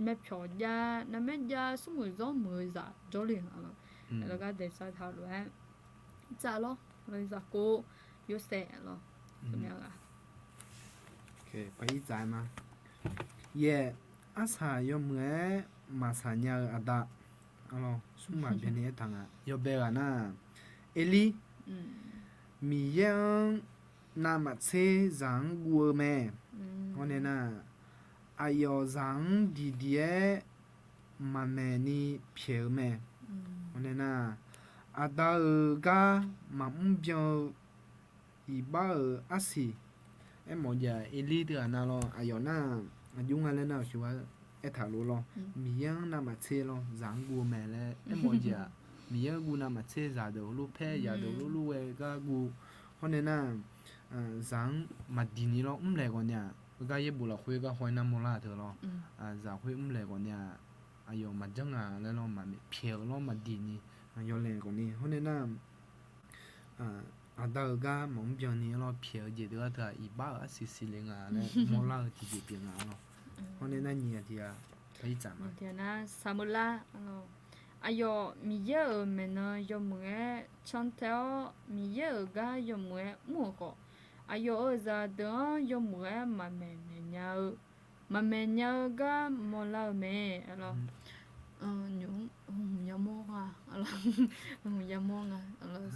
myavpyawq jav, narmaer jav, smrmuiq zanrmuiq-eu zaq jawrle-euq lawr. Aqlawq gar daeqsar taq lof-aer, irtsav lawr, zaqkov, yawshaef lawr, teumirnae ghaq. Yaeq, arsaq yawmuiq-aer maqsaq nya-eu aqda, smrmuiq byanni aertaq nga, yawbae ghaq nar-aq, Erlir, Miqyaer-anr navmaqtser zaq-anr guv-eu mae. Hawr nae nar, aqyawf zaq-anr diqdiq-aer maqmaeq ni pyaeq-eu mae. Hawr nae nar, aqda-euq gar maqmr byan-eu iqbax-euq arsiq. Aermawf jeq-aq, Erlir teughaq nav lawr, aqyawf nar-aq, aqjox nga laer nar-aq, sheuqghae aertaq lof lawr. Miqyaer-anr navmaqtser lawr, zaq-anr guv-eu mae laer aermawf jeq-aq, Miqyaer-anr guv navmaqtser zaqdeuq heulof paer, zaqdeuq heulof lof ghae gar guv. Hawr nae nar, zaq-anr maqdiq ni lawr, mrlaeq ghawqni-aq, heugar yaerbof lafkhoer gar haw-aer nar mawrlar-eu teu lawr. Zaq khoer mrlaeq ghawqni-aq, aqyawf maqjanr nga laer lawr, maqmaeq pyaeq-eu lawr, maqdiq ni, yawlaeq ghawqni. Hawr nae nar, aqda-euq gar maqmr byan ni lawr, pyaeq-eu jeq deuq-aq teu-aq, iqbax-euq arsiq siqle nga laer mawrlar-eu tiqjeq pyeuf nga lawr. Hawr nae nar nyiq-aq tiq-aq, aqyawf Miqyaer-euq maeqnan yawmuiq-aer cantae-awr, Miqyaer-euq gar yawmuiq-aer mr-euq khawf, aqyawf-euq zaqdeuq-anr yawmuiq-aer maqmaeq naeq nya-eu, maqmaeq nya-eu gar mawrlar-eu mae. Nymq-mr hmq yamawr nga, hmq yamawr nga,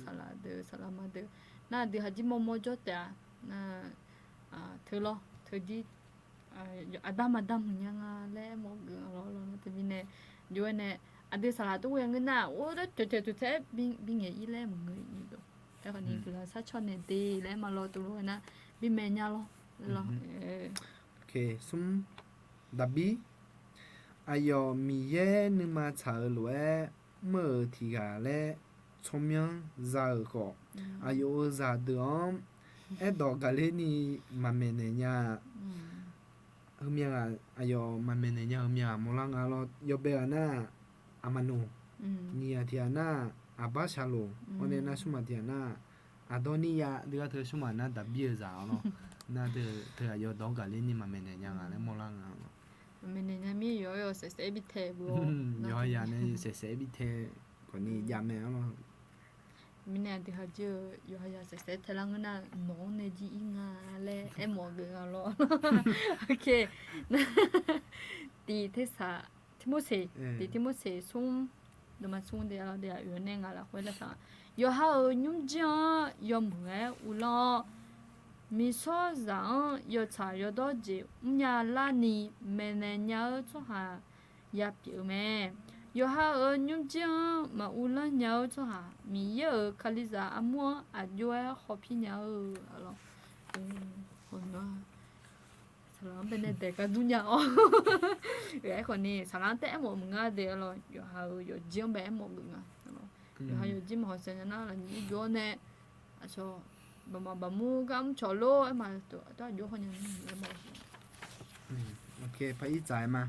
saqlaq deuq saqlaq ma deuq, nar aqdui haqjir mawrmawr jawr taef-a. Teu lawr, teu jir, aqda maqda muiq nya nga laer aermawf geuf-a lawr. Teumirnae jov-aer nae, aqdui saqlaq tov ghae ngeur nar, or dar caeq caeq tuq taef-aer bingaeq ir laer maqngeur ir dawq. Aerkhawf ni guiqlanq sharcaw naeq de laer aerma lawr, tov lof ghae nar bimaeq nya lawr. Smr, Daqbir, aqyawf Miqyaer nuima tsaq-eu lof-aer mr-euq tiq ghaq laer tsawrmyanr za-euq khawf, aqyawf-euq zaqdeuq-anr aerdawq gaqler ni maqmaeq naeq nya-a. Heumya ghaq, aqyawf maqmaeq naeq nya heumya ghaq mawrlar nga lawr. Yawbae ghaq nar-aq, aqmanoq. Nyiq ghaq tiq ghaq nar-aq, Aqbarshaqloq. Hawr nae nar smr ghaq tiq ghaq nar-aq, Aqdawrniryav. Deugar teu smr ghaq nar Daqbir-euq zaq-awr lawr. Nar teu aqyawf dawq gaqler ni maqmaeq naeq nya nga laer mawrlar nga lawr. Maqmaeq naeq nya mir yawqha-aer yawqha saef saef-aer bi tae beu-awr. Yawqha yaq nae saef saef-aer bi tae khawf ni jav mae-awr lawr. Mirnae aqdui haqjir-eu yawqha yaq saef saef-aer tae lar ngeur nar, nawq-anr nae jir ir nga laer aermawf geuf nga lawr. Tiq tersaq, Tirmorseq, tiq Tirmorseq smr, dawqma smr de-a de-aq, oeq-awr nae ngaq lafkhoer lar taq. Yawqha-euq nymrjir-anr yawmuiq-aer uvlanr-awr, miqsawrzaq-anr yawtsaq yawdawr jeq mrnya larni maeqnaeq nya-eu tsawrhaq yapyeuf-eu mae. Yawqha-euq nymrjir-anr maquvlanr nya-eu tsawrhaq, Miqyaer-euq Kalizaq armur-anr aqjox-aer hawpir nya-eu lawr. Saqlaq-anr baenae daeq gar dur nya-awr. Aerkhawf ni saqlaq-anr taef aermawf maqnga de-a lawr. Yawqha-euq yawqjir-anr bae aermawf geuf nga. Yawqha yawqjir maqhaw saef nya nar lafnyir jov-awr nae, aqcawq baqmaq baqmur gar mrcawq lor aerma, tawr aqjox hawnya-aer ma.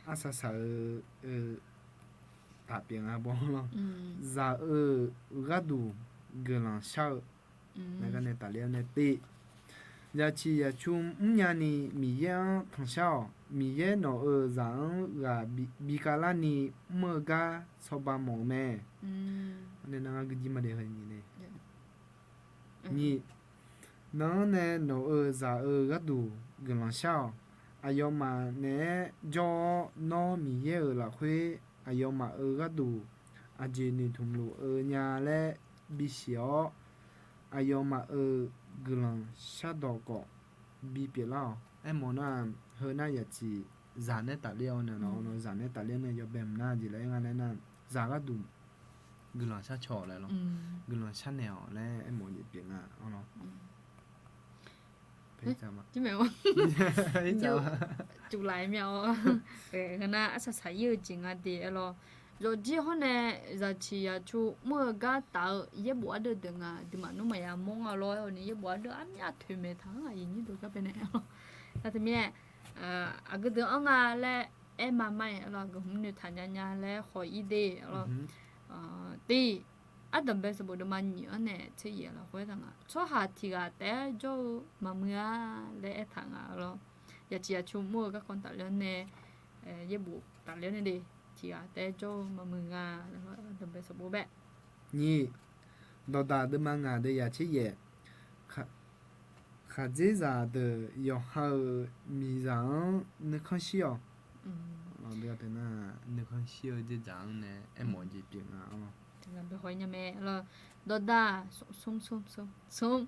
Arsaq saq-eu taf pyeuf nga bawr lawr. Zaq-euq gharduq guiqlanq shar-eu nae gar nae tafler-awr nae te. Zaqciq zaqcu mrnya ni Miqyaer-anr tanqshar-awq. Miqyaer nawq-euq zaq-anr ghaq bi khavlar ni mr-eu gar cawba mawf-eu mae. Nyiq, nan-anr nae nawq-euq zaq-euq gharduq guiqlanq shar-awq. Aqyawfmaf naeq-aer jawr-awr, nawr Miqyaer-euq lafkhoer aqyawfmaf-euq gharduq aqjeq noeqtmq luf-eu nya laer bisiq-awr, aqyawfmaf-euq guiqlanq shardawq khawf bipyeuf lar-awq. Aermawf nar, heu nar yaqciq zaq nae tafler-awr nae, zaq nae tafler nae yawbae mq nar jeq laer aer nga laer nar, zaq gharduq guiqlanq shar cawq laer lawr, guiqlanq shar naeq-awq laer aermawf jeq pyeuf nga lawr. Cuf laf-aer myav-awr, heu nar arsaq saq ir-eu jeq nga de-a lawr. Yawqjir hawr nae zaqciq zaqcu mr-eu gar taf-eu yaerbof ardeuv deuq nga, duimaf nmr maqya mawr nga lawr-awr ni yaerbof ardeuv armyar toeqmaeq taq-anr aqyuif nyir deuq gar baenae. Nar teumirnae, aqgeu deuq-anr nga laer aer ma ma-iq arlawr, aqgeu hmq noeqtaq nya nya laer haw-ir de arlawr. Tiq, ardanqbae sanqbof deuvma nyiq-anr nae tser yaef lafkhoer taq nga, tsawrhaq tiq ghaq taef-aer jawr-eu maqmuiq-a laer aertaq nga arlawr. Yaqciq yaqcu mr-eu garkawv tafler-anr nae, yaerbof tafler-anr nae de, tiq ghaq taef-aer jawr-eu maqmuiq nga, ardanqbae sanqbof bae. Nyiq, dawqdaq deuvma ngaq deuvyaq tser yaef, khaqdzerzaq deuq yawqha-euq miqzaq-anr nuikhanr shir-awq. Nuikhanr shir-eu dzerdzaq-anr nae aermawf-eu jeq pyeuf nga. Dawqdaq, smr,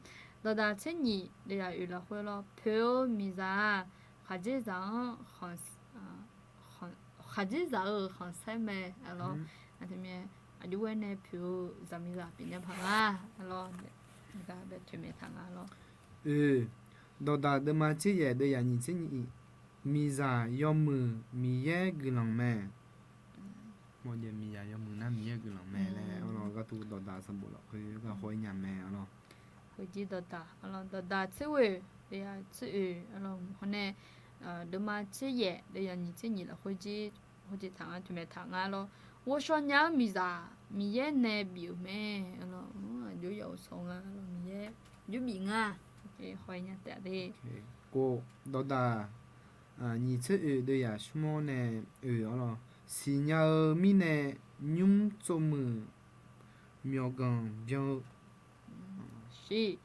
dawqdaq tser nyiq deuvyaq oeq lafkhoer lawr, poeq-eu miqzaq-aq, khaqdzerzaq-anr khaqdzerzaq-euq khanqsaer mae arlawr. Aqjeq mirnae aqjox-aer nae poeq-eu zaqmiqzaq pyeufnya paq nga arlawr. Bae toeqmaeq taq nga arlawr. Oe, dawqdaq deuvma tser yaef deuvyaq nyiq tser nyiq, miqzaq yawmuiq Miqyaer guiqlanq mae. Mawrjaev miqzaq yawmuiq nar Miqyaer guiqlanq mae laer arlawr, gharduq dawqdaq sanqbof lafkhoer gar haw-ir nya mae arlawr. Khoerjir dawqdaq arlawr, dawqdaq tser ghoeq deuvyaq tser oeq arlawr, hawr nae deuvma tser yaef deuvyaq nyiq tser nyiq lafkhoer jir hawjeq taq nga, toeqmaeq taq nga arlawr. Ghovshaw nya-eu miqzaq Miqyaer nae bif-euq mae arlawr. Aqjox yawf-euq sawq nga arlawr, Miqyaer aqjox bif nga. Haw-ir nya taef de. Kof, dawqdaq nyiq tser oeq deuvyaq smr-awr nae oeq arlawr, siqnya-eu mirnae nymr tsovmuiq myawqganq byan-eu. Shiq,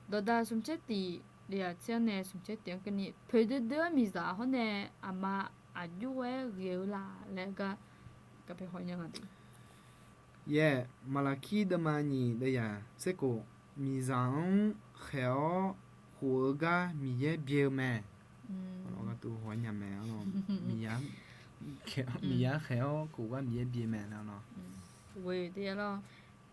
dawqdaq smq tser tiq deuvyaq tser-anr nae smq tser tiq-anr keuvni, poeqdui dui-eu miqzaq hawr nae aqma aqjox-aer ghae-eu laf laer gar Yaeq, Maqlaqkir deuvma nyiq deuvyaq tser kof, miqzaq-anr khaeq-awr khof-eu gar Miqyaer byae-eu mae. Gharduq haw-ir nya mae. Miqyaer khaeq-awr khof-eu gar Miqyaer byae mae laer. Ghoe,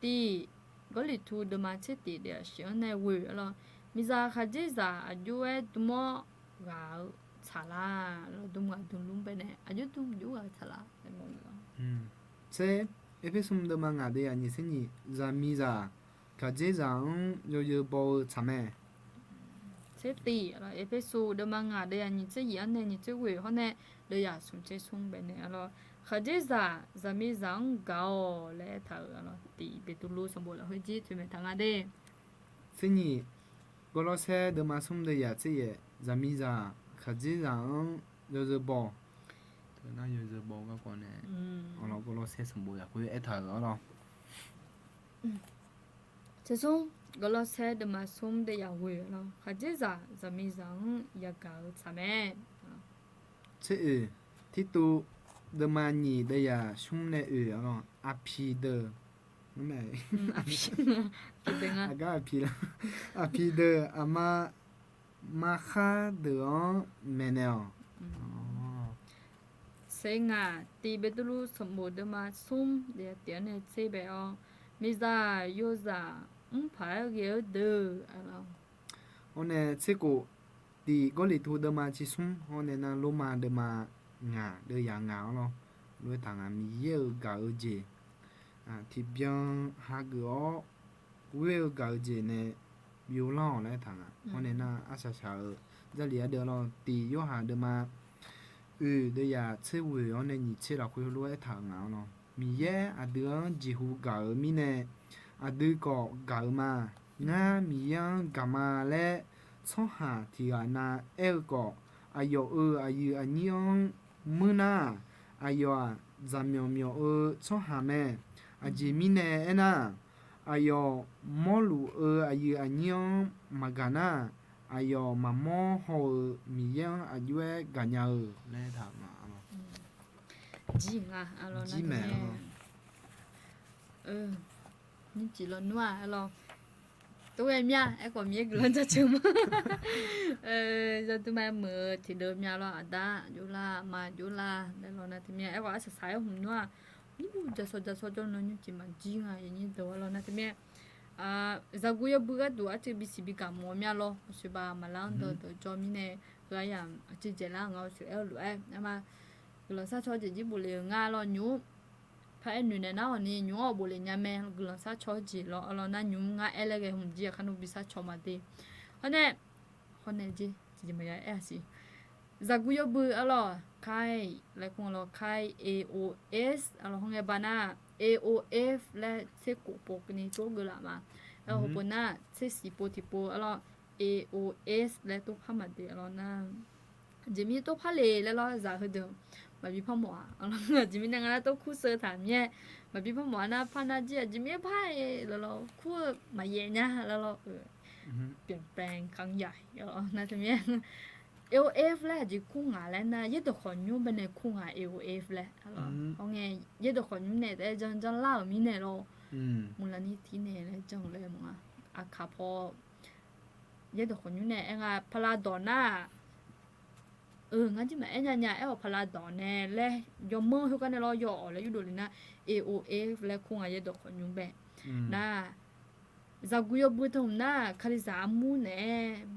tiq, Gawrliqtu deuvma tser tiq deuvyaq shif-anr nae ghoe arlawr, miqzaq khaqdzerzaq aqjox-aer dm-awr ghaq-eu tsaqlar. Dm ghaq dm lmr baenae aqjox dm ghaq-eu tsaqlar. Tser, Erpersu deuvma ngaq deuvyaq nyiq tser nyiq, zaqmiqzaq khaqdzerzaq-anr yawzeu baw-eu tsaq mae. Tser tiq, Erpersu deuvma ngaq deuvyaq nyiq tser nyiq-anr nae nyiq tser ghoe hawr nae deuvyaq smq tser smr baenae arlawr, khaqdzerzaq zaqmiqzaq-anr gaq-awq laer aertaq-euq arlawr. Tiq Beqtuvluv sanqbof lafkhoer jir toeqmaeq taq nga de. Tser nyiq, Gawrlawrsaer deuvma smr deuvyaq tser yaef, zaqmiqzaq khaqdzerzaq-anr yawzeu baw. Teunar yawzeu baw garkawv nae arlawr, Gawrlawrsaer sanqbof lafkhoer aertaq-euq arlawr. Tser smr, Gawrlawrsaer deuvma smr deuvyaq ghoe arlawr, khaqdzerzaq zaqmiqzaq-anr yagaq-eu tsaq mae. Tser oeq, Tirtuv deuvma nyiq deuvyaq smr nae oeq arlawr, aqpiq deuq, aqgar aqpiq la, aqpiq deuq aqma maqkhar deuq-anr maeqnaeq-awq. Tser ngaq, Tiq Beqtuvluv sanqbof deuvma smr deuvyaq tiq-anr nae tser bae-awr, miqzaq yozaq mr paq-aer ghae-eu deuq arlawr. Awr nae tser kof, Tiq Gawrliqtu deuvma tser smr hawr nae nar, Lormav deuvma ngaq deuvyaq ngaq arlawr, lof-aer taq nga, Miqyaer-euq gaq-eu jeq tiqbyan hageuf-awr ghoer-eu gaq-eu jeq nae byovlar-awq laer aertaq nga. Hawr nae nar, arsaq saq-euq Jarlif ardeuv arlawr, Tiq Yorhaq deuvma oeq deuvyaq tser ghoe-awr nae nyiq tser lafkhoer lof-aer aertaq-euq nga arlawr, Miqyaer aqdui-anr jeqhu gaq-euq mirnae aqdui khawf gaq-eu ma. Ngar Miqyaer-anr gaq ma laer tsawrhaq tiq ghaq na aer-eu khawf, aqyawf-euq aqyuif aqnyir-anr muir nar-aq, aqyawf-aq, zaqmyawf myawf-eu tsawrhaq mae. Aqjeq mirnae aernar, aqyawf mawrluf-eu aqyuif aqnyir-anr maqgaq nar, aqyawf maqmawr haw-eu Miqyaer-anr aqjox-aer gaqnya-eu laer aertaq-euq ma. Jir nga, jir mae. Nymrcif lawnmr-aq arlawr, tov ghae mya aerkhawf Miqyaer guiqlanq jaceuq ma. Yawduima meuq-eu tiqdeuv mya lawr, aqda jovlar, aqma jovlar laer lawr nar teumirnae aerkhawf arsaq saq-aer hmq nmr-aq, nymrcif jaqsawq jaqsawq jawr nan nymrcif maqjir nga, yawnyir deuq-a lawr nar teumirnae zaqguq yawbui gharduq arcuiv bisiq bigaq mawf-eu mya lawr, aqsoeq baq maqlar-anr dawqdeuq jawr mirnae, heu aryamq aqcuiv dzaeqlar nga-eu soeq aer-eu lof-aer, arma guiqlanq sharcaw jeq jir bofle-euq nga lawr nymr. par aer noeq naeq nar-awq ni nymq-anr awq bof lef nya mae, guiqlanq sharcaw-eu jeq lawr. Arlawr nar nymq ngar aer laer ghae hmq jir-aq kar nmr bi sharcaw ma de. Hawr nae, hawr nae jir tiqjeq maqya aer-a siq. Zaqguq yawbui arlawr, kai laer kur-a lawr, kai A O S arlawr. Hawr ngae ba nar, A O F laer tser khof pov keuvni tsov geuf laf ma. Aer hawpov nar tser siq pov tiqpov arlawr, A O S laer tov par maqde arlawr nar, aqjeq mirnae tov par le laer lawr, zaq heudeuq maqbi par mawf-a. Aqjeq mirnae ngar nar tov kur sheu taq mir-aer, maqbi par mawf-a nar par nar jir aqjeq mirnae par-aer laer lawr kur-eu maqyaef nya laer lawr. Pyeufpyaeq kanq yaq nar teumirnae A O F laer aqjeq kur ngaq laer nar, yaerdawq khawqnymr baenae kur ngaq A O F laer. Hawr ngae, yaerdawq khawqnymr nae taef-aer janr janr lar-euq mirnae lawr. Muqlaqni tir nae laer janr-eu laer mawf-a. Aqkaq paw yaerdawq khawqnymr nae aer nga paqlav dawq nar-aq, eu, ngar jir maqaer nya nya aer-awq paqlav dawq nae laer yawmanr khoergar nae lawr yaw-awq laer yurdov le nar, A O F laer kur ngaq yaerdawq khawqnymr bae. Nar, zaqguq yawbui teu hmq nar, kalizaq armur naeq-aer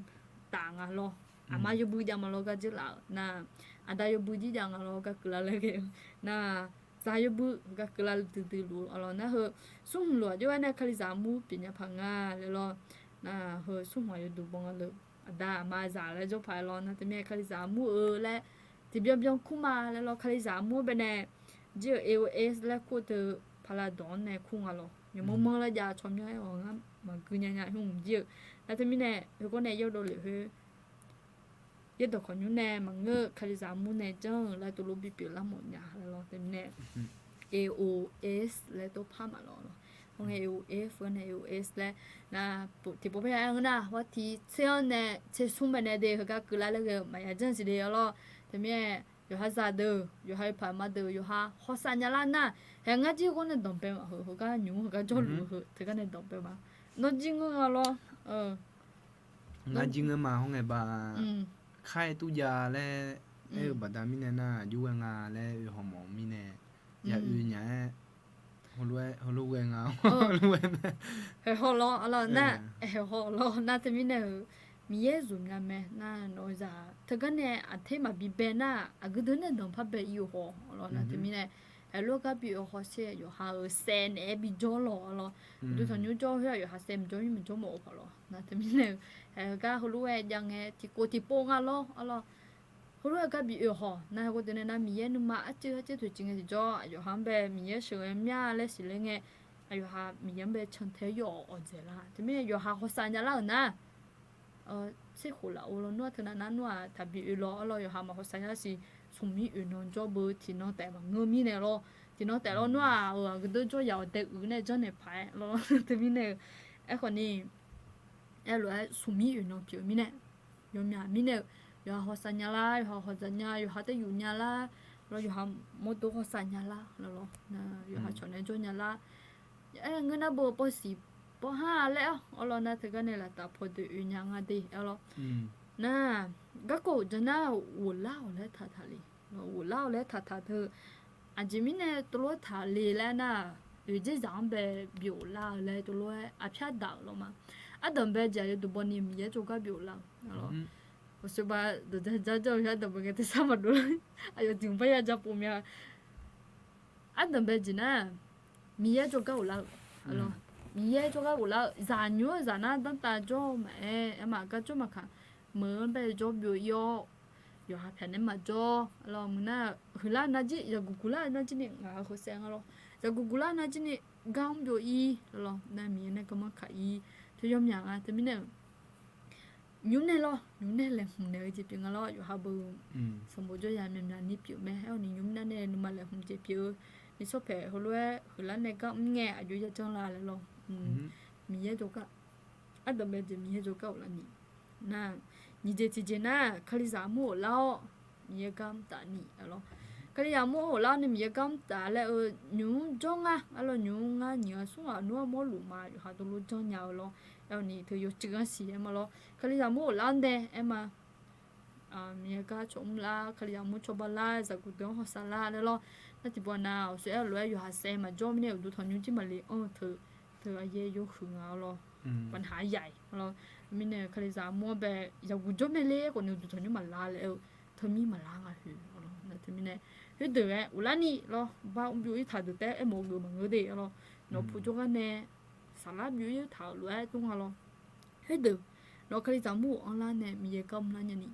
taf nga lawr. Aqma yawbui jav ma lawr gar dzeur laf-euq nar, aqda yawbui jir jav nga lawr gar keuvlar laer ghae-eu nar, zaq yawbui gar keuvlar duidui luf-eu arlawr nar heu, smrhmq lof-aq jawrgar nae kalizaq armur pyeufnya paq nga laer lawr. Nar heu smrhmq-aq yawduq baw nga leu, aqda aqma zaq laer jawr paq-aer lawr nar teumirnae kalizaq armur-eu laer tiqbyan byan kur ma laer lawr, kalizaq armur-anr baenae jir-euq A O S laer kur-eu teu paqlav dawq-anr nae kur nga lawr. Yawmanr manr laer jav tsawrmyanr aer-awq ngar maqgui nya nya hmq jir-eu nar teumirnae heugawr nae yawdov lef khoer yaerdawq khawqnymr nae maqngeur-eu kalizaq armur nae janr-eu laer tov lof bipyeuf lar mawf nya laer lawr teumirnae A O S laer tov par maqlawr lawr. Hawr ngae A O F-eu nae A O S laer nar, tiqpov par ya aer-eu nar, hawr tiq tser-anr nae tser smr baenae de heugar keuvlar laer ghae-eu maqya janr siq de arlawr. Teumirnae yawqha zaqdeuq, yawqha oeqpaq ma deuq, yawqha hawsav nya lar nar, hae ngar jir ghawr nae danqbae ma heu, heugar nymq-mr heugar jawrluf-eu heu teugar nae danqbae ma. Nawr jir ngeur nga lawr. Ngar jir ngeur ma hawr ngae ba, kar-aer turjav laer aer-eu baqda mirnae nar, aqjox ghae nga laer oe haw mawf-eu mirnae, ya oe nya-aer, heulof-aer, heulof ghae nga, heulof ghae mae. Haeqhaw lawr arlawr nar, haeqhaw lawr nar teumirnae-euq Miqyaer zmq nya mae nar, nawq-eu zaq teugar nae aqter maqbi bae nar, aqgeu deuq nae danqpar bae ir-eu haw lawr nar teumirnae, haeqlof-aer gar bi-eu hawsher yawqha-euq saev naeq-aer bijawr lawq arlawr. Uqduq tanqnymr jawr khoer-aq yawqha saev maqjawr mir maqjawr mawf-eu paq lawr nar teumirnae-euq, haeq-eu gar heulof-aer jav ngae tiqkov tiqpov nga lawr arlawr. Heulof-aer gar bi oe haw nar, heugar deuq nae nar Miqyaer nuima arcuiv arcuiv toeqciv ngae tiqjawr, aqyawf-anr bae Miqyaer sheuqghae mya laer siqler ngae, aqyawf ha Miqyaer-anr bae cantae-aer yawf-awq awqdzaeq lar. Teumirnae yawqha hawsav nya lar-euq nar, tserkhof lafov lawr nmr-aq teunav nar nmr-aq taqbi oe lawr arlawr, yawqha maq hawsav nya lar siq. Smqmir oeq nan jawr beu tiqnan taef maqngeur mirnae lawr, tiqnan taef lawr nmr-aq-euq aqgeu deuq jawr yaf-awq dae uiq nae janrnaeq paq-aer lawr teumirnae-eu, aerkhawf ni, aerlof-aer smqmir oeq nan pyeuf-eu mirnae, yawmyaq mirnae-eu, yawqha hawsav nya lar, yawqha hawdzaq nya, yawqha taeryuf nya lar, lawr yawqha mawrdo hawsav nya lar lawr, yawqha cawq nae jawr nya lar. Aer ngeur nar beu pawsiq pawha laer-awr arlawr nar teugar nae laftaf pawdeuq oe nya nga de arlawr. Nar, garkawv uqdzan nar ghoflar-awq laer taqtaq le. Ghoflar-awq laer taqtaq teu, aqjeq mirnae teulof-aer taqle laer nar, oeq dzerzaq-anr bae bi ghoflar-eu laer teulof-aer arpyar daq-euq lawr ma. Ardanq bae jeq-aq yawduq baw ni Miqyaer jawrgar bi ghoflar-euq lawr. Aqsur ba dawq ja ja jawr-eu ardanq bae ngae tersar maqdov lar. Aqyawf tiq hmq par ya ja pov mya. Ardanq bae jeq nar, Miqyaer jawrgar ghoflar-eu, Miqyaer jawrgar ghoflar-eu, zaqnymr-eu zaq nar danrtav jawr-eu maqaer, aer ma gar jawr maqkaq, meuq-anr bae jawr byov ir-awr, yawqha pyaq nae maqjawr lawr. Meuq nar, huiqlar nar jir, yaqguq guqlar nar jir ni ngaq-euq heusaev nga lawr. Yaqguq guqlar nar jir ni gar-anr byov ir lawr, nar Miqyaer nae garmanr kaq ir. Teu yawmyaq nga teumirnae-euq, nymr nae lawr, nymr nae laeqhmq naeq-eu jeq pyeuf nga lawr, yawqha beu sanqbof jawr ya myaqmyaq ni pyeuf mae. Aer-awq ni nymr nar nae nuima laeqhmq jeq pyeuf-eu, nishawr paeq heulof-aer huiqlar nae gar mr ngae aqjox yajanr la laer lawr. Miqyaer jawrgar, ardanq bae jeq Miqyaer jawrgar ghoflar ni. Nar, nyiq jeq tiqjeq nar, kalizaq armur ghoflar-awr Miqyaer gar mr taf ni lawr. Kalizaq armur ghoflar ni Miqyaer gar mr taf laer-eu, nymq-mr jawr ngar arlawr, nymq-mr ngar nyiq ghaq smr ghaq nmr-anr mawrluf ma, yawqha dawqlof janrnya-eu lawr. Aer-awq ni teu yawcuiv-anr siq aer ma lawr, kalizaq armur ghoflar-anr dae aer ma. Miqyaer gar cawq mr lar, kalizaq armur cawba lar, zaqguq deuq-anr hawsav lar laer lawr. Nar tiqpov nav awqsoer aer-eu lof-aer yawqha saev maqjawr mirnae uqduq tanqnymr jir maqle anr-eu teu, teu aqyaer yawhuiq nga-awr lawr. Paqnaq-aer yaq-iq lawr. Mirnae kalizaq armur-anr bae yaqguq jawr mae ler khawf ni uqduq tanqnymr maqlar laer-eu, teumir maqlar nga hoeq lawr. Nar Teumirnae, khoerdeuq-aer ghoflar ni lawr, bar mrbyov ir taq deuq taef-aer aermawf-eu geuf maqngeur de-a lawr. Nawq-eu pu jawrgar nae saflar byov ir taq-euq lof-aer dmr nga lawr. Khoerdeuq, nawq-eu kalizaq mur-euq anrlar nae Miqyaer gar mrlar nyani,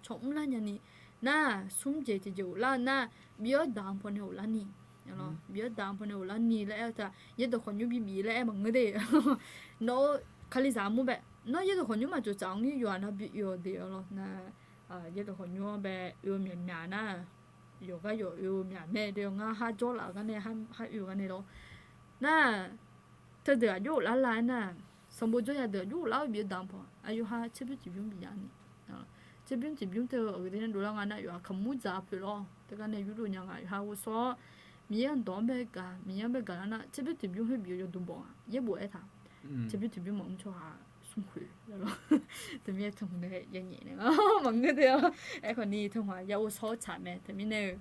caw mrlar nyani, nar, smr jeq tiqjeq ghoflar-eu nar, bi-awr daq-anr pawnae ghoflar ni, bi-awr daq-anr pawnae ghoflar ni laer aer-eu teu-aq, yaerdawq khawqnymr bibif laer aer maqngeur de. Nawq-eu kalizaq mur bae, nawr yaerdawq khawqnymr maqtsov tsaf-anr ngir yawqha nar bi oe-awq de-a lawr nar, yaerdawq khawqnymr-anr bae oe-eu myaqmyaq nar, yawqgar yawq oe-eu myaq mae de, ngar har jawrlaf-eu gar nae, har oe-eu gar nae lawr. Nar, teudeuq aqjox ghoflar la-aer nar, sanqbof jawrya deuq aqjox ghoflar-awr bi-awr daq-anr paw, aqyawf ha tserbymr tiqbymr bi jav ni. Tserbymr tiqbymr teu-eu aqgeu de nar dovlar nga nar, yawqha kaqmur dzaq poeq lawr. Teugar nae yurdov nya nga, yawqha ghovshaw-awr, Miqyaer-anr dawq-anr bae gaq, Miqyaer-anr bae gaq lar nar, tserbymr tiqbymr khoer bi-awr yawduq bawq nga, yaerbof aertaq. Tserbymr tiqbymr maqmr tsawrhaq smrkhoeq lawr. Teumirnae teuhmq nae yanyaef nae maqngeur de-a. Aerkhawf ni teuhmq-aq ya ghovshaw-awr tsaq mae. Teumirnae-eu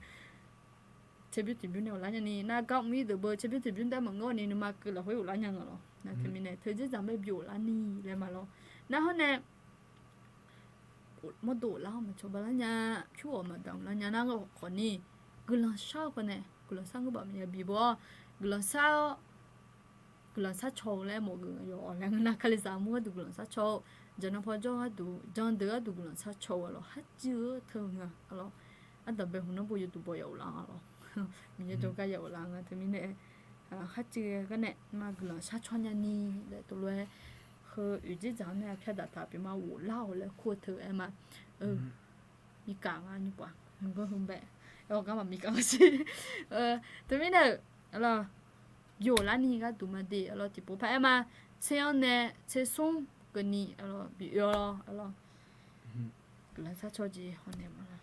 tserbymr tiqbymr nae ghoflar nyani, nar gar mr ir deuq beu tserbymr tiqbymr taef maqngeur ni nuima keuv lafkhoer ghoflar nya nga lawr. Nar teumirnae teujeq dzaq-anr bae bi ghoflar ni laer ma lawr. Nar hawr nae mawrdo ghoflar-awr maqcawba lar nya, pyur-awq maqdamq lar nya nar, khawf ni guiqlanq shar-eu khawf nae, guiqlanq shar ngeur baf maqya bi bawr-awr, guiqlanq shar-awr, guiqlanq sharcaw-eu laer mawf geuf yawf-awq laer ngeur nar, kalizaq mur gharduq guiqlanq sharcaw-eu, jaqnan paw jawr gharduq, jan deuq gharduq guiqlanq sharcaw-eu lawr, harcuiv-eu teu nga lawr. Ardanqbae hmq nar bo yawduq bawq ya ghoflar nga lawr. Miqyaer jawrgar ya ghoflar nga teumirnae, harcuiv gar nae ma guiqlanq sharcaw nyani laer tov lof-aer, heu oeq dzerdzaq-anr nae arpyar daqtaq pyeuf ma ghoflar-awq laer kur-eu teu-aer ma. Miqkaf nga nymrpov-aq, hmq beu hmq bae, aer-awr gar maqmiqkaf nga siq. Teumirnae-euq, lawr, bi ghoflar ni gharduq ma de-a lawr, tiqpov paq-aer ma, tser-anr nae tser smr keuvni, lawr, bi oe-awr lawr, lawr. Guiqlanq sharcaw jeq hawnaeq ma lawr.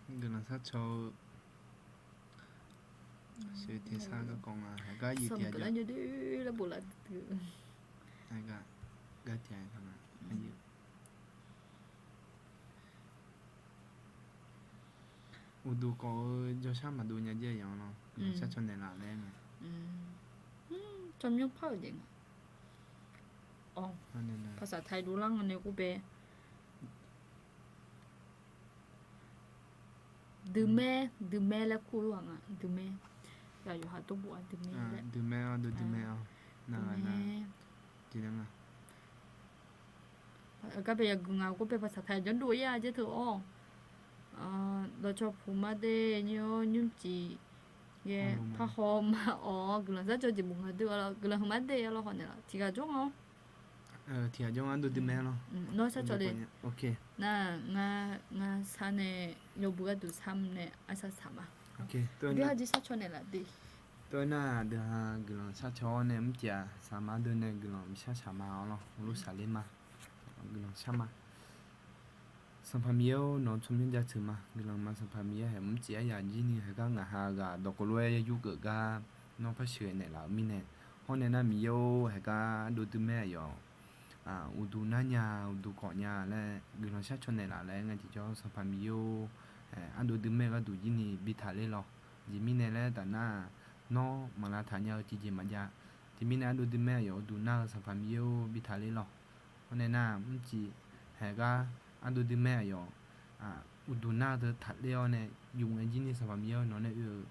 Guiqlanq sharcaw-eu, sheuq tersar garkawv nga, haqgar yif tiq aqjox, gar tiq aqjox, uqduq khawf-eu jawrshar maqdov nya jir-a yawf-anr lawr, guiqlanq sharcaw naeqlaf laer nga. Tsawrmyanr par-euq jeq nga. Paqsaq taiq dovlar nga nae ghov bae. Deuqmae, deuqmae laer kur-eu ghaq nga, deuqmae. Yawqha dawrbof-a deuqmae laer. Deuqmae-awr, deuqmae-awr, nar nga nar, tiqnan nga. Gar bae yagui nga ghov bae paqsaq taiq janr dov-ir-a jaer teu-awr. Dawqcawq puq mar de nymr-awr nymrcif yaer parhaw ma-awr guiqlanq sharcaw jeq bof nga dui-a lawr, guiqlanq hmq mar de-a lawr hawnaeq lawr tiqghaq jawr nga-awr. Tiqghaq jawr nga dui dui mae lawr. Nawr sharcaw de. Nar, ngar sar nae yawbui gharduq sar nae arsaq saq ma. Aqdui ha jir sharcaw naeqlaf de. Tov-aer nar, aqdui ha guiqlanq sharcaw-awr nae mrcif-aq saqma deuq nae guiqlanq mishar saqma-awr lawr, heulof saqler ma. Guiqlanq shar ma. Sanqpaq Miqyaer-or, nawq-eu tsawrmyanr jaceuq ma. Guiqlanq ma Sanqpaq Miqyaer haeq mrcif aryaq jir ni heugar ngaq ha ghaq dawqkawq lof-aer yur geuf gar nawr par sheuqghae naeqlaf-euq mirnae, hawr nae nar Miqyaer-or, haeq gar ardov dui mae aqyawf uqduq nar nya, uqduq kawf nya laer guiqlanq sharcaw naeqlaf laer ngar tiqjawr Sanqpaq Miqyaer-or, ardov dui mae gharduq jir ni bi taqler lawr. Aqjeq mirnae laer taf nar, nawr maqlav taq nya-eu tiqjeq maqjav. Teumirnae ardov dui mae aqyawf uqduq nar-eu Sanqpaq Miqyaer-or bi taqler lawr. Hawr nae nar mrcif haeq gar ardov dui mae aqyawf uqduq nar-eu teu taqler-awr nae yuf ngae jir ni Sanqpaq Miqyaer-or nawq nae oe-eu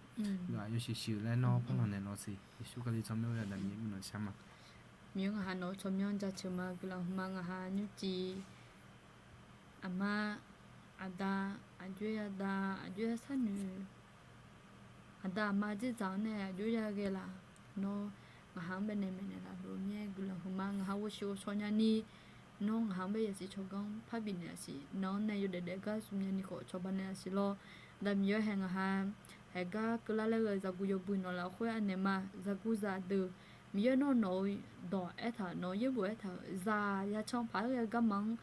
ghaq yawshuif shuif laer nawr par lanq naeq lawr siq. Yeqsur Kali tsawrmyanr-or, Aqda Miqyaer guiqlanq shar ma. Miqyaer ngaq ha nawq-eu tsawrmyanr jaceuq ma. Guiqlanq hmq ma ngaq ha nymrcif aqma, aqda, aqjox-aer yada, aqjox-aer sharnoeq, aqda aqma dzerdzaq-anr nae aqjox-aer yaghae laf, nawr ngaq ha-anr baenae maeqnaeq laf lof-eu mir-aer guiqlanq hmq ma. Ngaq ha ghovshuif ghovshaw nyani, nawr ngaq ha-anr bae yasiq tsawrganr par bifnaeq laf siq. Nawq-anr nae yawdaef daef gar zmq nyani khawf cawba naeq laf siq lawr. Aqda Miqyaer haeq ngaq ha haeq gar keuvlar laer ghae-eu zaqguq yawbui nawq lafkhoer anaeq ma. Zaqguq zaqdeuq Miqyaer nawr nawq-eu dawq aertaq-euq, nawq-eu yaerbof aertaq-euq zaq yacan paq-aer ghae-eu garma-anr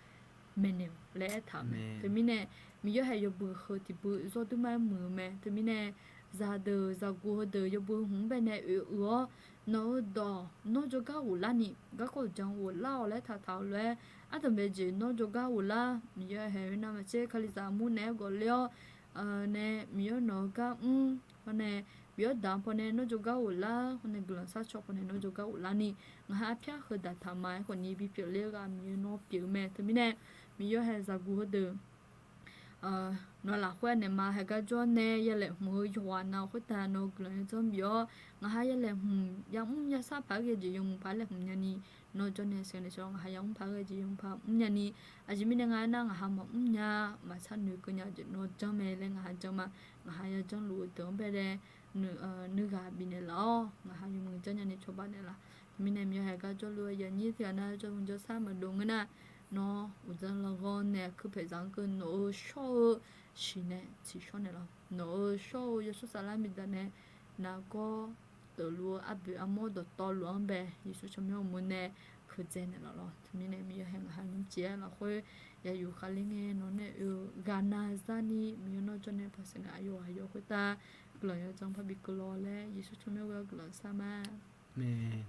maeqnaeq-awq laer aertaq-euq mae. Teumirnae Miqyaer haeq yawbui heu tiqbui zawr dui ma-aer muiq-eu mae. Teumirnae zaqdeuq zaqguq heudeuq yawbui hmq-anr baenae oe-euq-awr, nawq-eu dawq nawr jawrgar ghoflar ni, garkawv jan ghoflar-awq laer taqtaq-eu lof-aer, ardanqbae jeq nawr jawrgar ghoflar. Miqyaer haeq oe navmaqtser Kalizaq mur naeq-aer gawqler-awr nae Miqyaer nawq-eu gar mr, hawr nae Miqyaer daq-anr pawnae nawr jawrgar ghoflar, hawr nae guiqlanq sharcaw pawnae nawr jawrgar ghoflar ni, ngaq ha arpyar heu daqtaq ma. Aerkhawf ni bipyeuf ler-eu ghaq Miqyaer nawr pyeuf-eu mae. Teumirnae Miqyaer haeq zaqguq heudeuq Nawq lafkhoer naeq ma haeq gar jawr nae yalaeqhmq-eu yawqghaq nav khoertav nawq-eu guiqlanq yawdzanr bif-awr, ngaq ha yalaeqhmq yamr yasar paq-aer ghae jeq yawmuiq paq-aer laeqhmq nyani, nawr jawr nae sheuq naeq shawr ngaq ha yamr paq-aer ghae jeq yawmuiq paq mrnya ni, aqjeq mirnae nga aernar ngaq ha maqmr nya, maqsar noeq keuv nya jeq nawr janr mae laer ngaq ha janr ma. Ngaq ha yajanr luf-eu deuq-anr bae laer nuighaq bifnaeq laf-awr, ngaq ha yawmuiq janr nyani cawba naeqlaf. Teumirnae Miqyaer haeq gar jawrluf-eu yaqnyir tiq ghaq nar jawrmuiq jawrsar maqdov ngeur nar, nawr uqdzan lanqghanr nae kuirpaeq zaq-anr keuv nawq-euq shawr-eu siq nae tsiqshawr naeqlaf. Nawq-euq shawr-eu Yawshawr Saflar miqdzaq nae nargawr teuqluf-eu arboeq armawr dawqtawvluf-anr bae Yeqsur tsawrmyanr uqmov nae keuqdzae naeqlaf lawr. Teumirnae Miqyaer haeq ngaq ha nymr ciq-aer lafkhoer yayuf khaqler ngae nawq nae oe ghaq nav zarni Miqyaer nawr jawr nae paqsaq nae aqyawf aqyawf khoertav guiqlanq yawdzanr parbi keuv lawr laer Yeqsur tsawrmyanr ghoe-awr guiqlanq sar ma. Amen.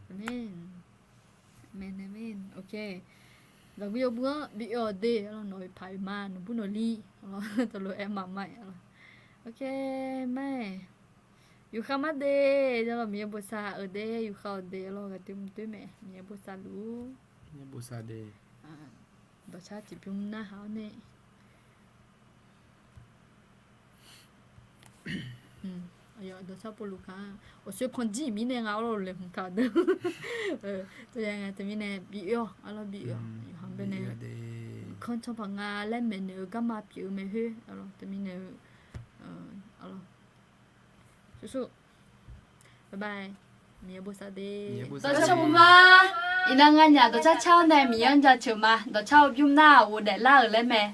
Amen, amen. Ok. Zaqguir yawbui-anr bi oe-awq de, nawq-euq paq-euq ma, nawqbur nawqli, tawqlof-aer maqma-aer. Ok, ma-aer. Yufkhav mar de, Miqyaer bosav-euq de, yufkhav-awq de lawr, ghaqdoer mqdoer mae, Miqyaer bosav luf-ur. Dawqcar tiqbymr narhaq-awr nae. Dawqcar povluf ka-a, awqsoer panjir mirnae nga arlawr laeqhmq taq deuq. Teumirnae bi oe-awq arlawr, bi oe-awq, yawqha baenae kanr canpaq nga laer maeqnaeq-eu garma pyeuf-eu mae khoer arlawr. Teumirnae-eu arlawr, sursu, bye bye. Miqyaer bosav de. Dawqcar povma, iqnan nganyaf dawqcar car-awr nae Miqyaer-anr jaceuq ma. Dawqcar-eu bymr nar-aq ghofdaef lar-euq laer mae.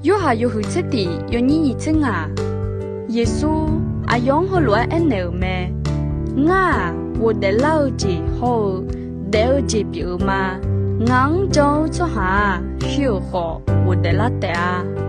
Yorhaq yawhuiq tser tiq yawnyir nyiq tser ngaq, Yeqsur aqyawf-anr heulof-aer aernaeq-euq mae: Ngar-aq, ghofdaef lar-eu jeq hawr-eu daef-eu jeq pyeuf-eu ma. Ngaq-anr jan-eu tsawrhaq-aq, shuir-euq khawf ghofdaef lar taef-a.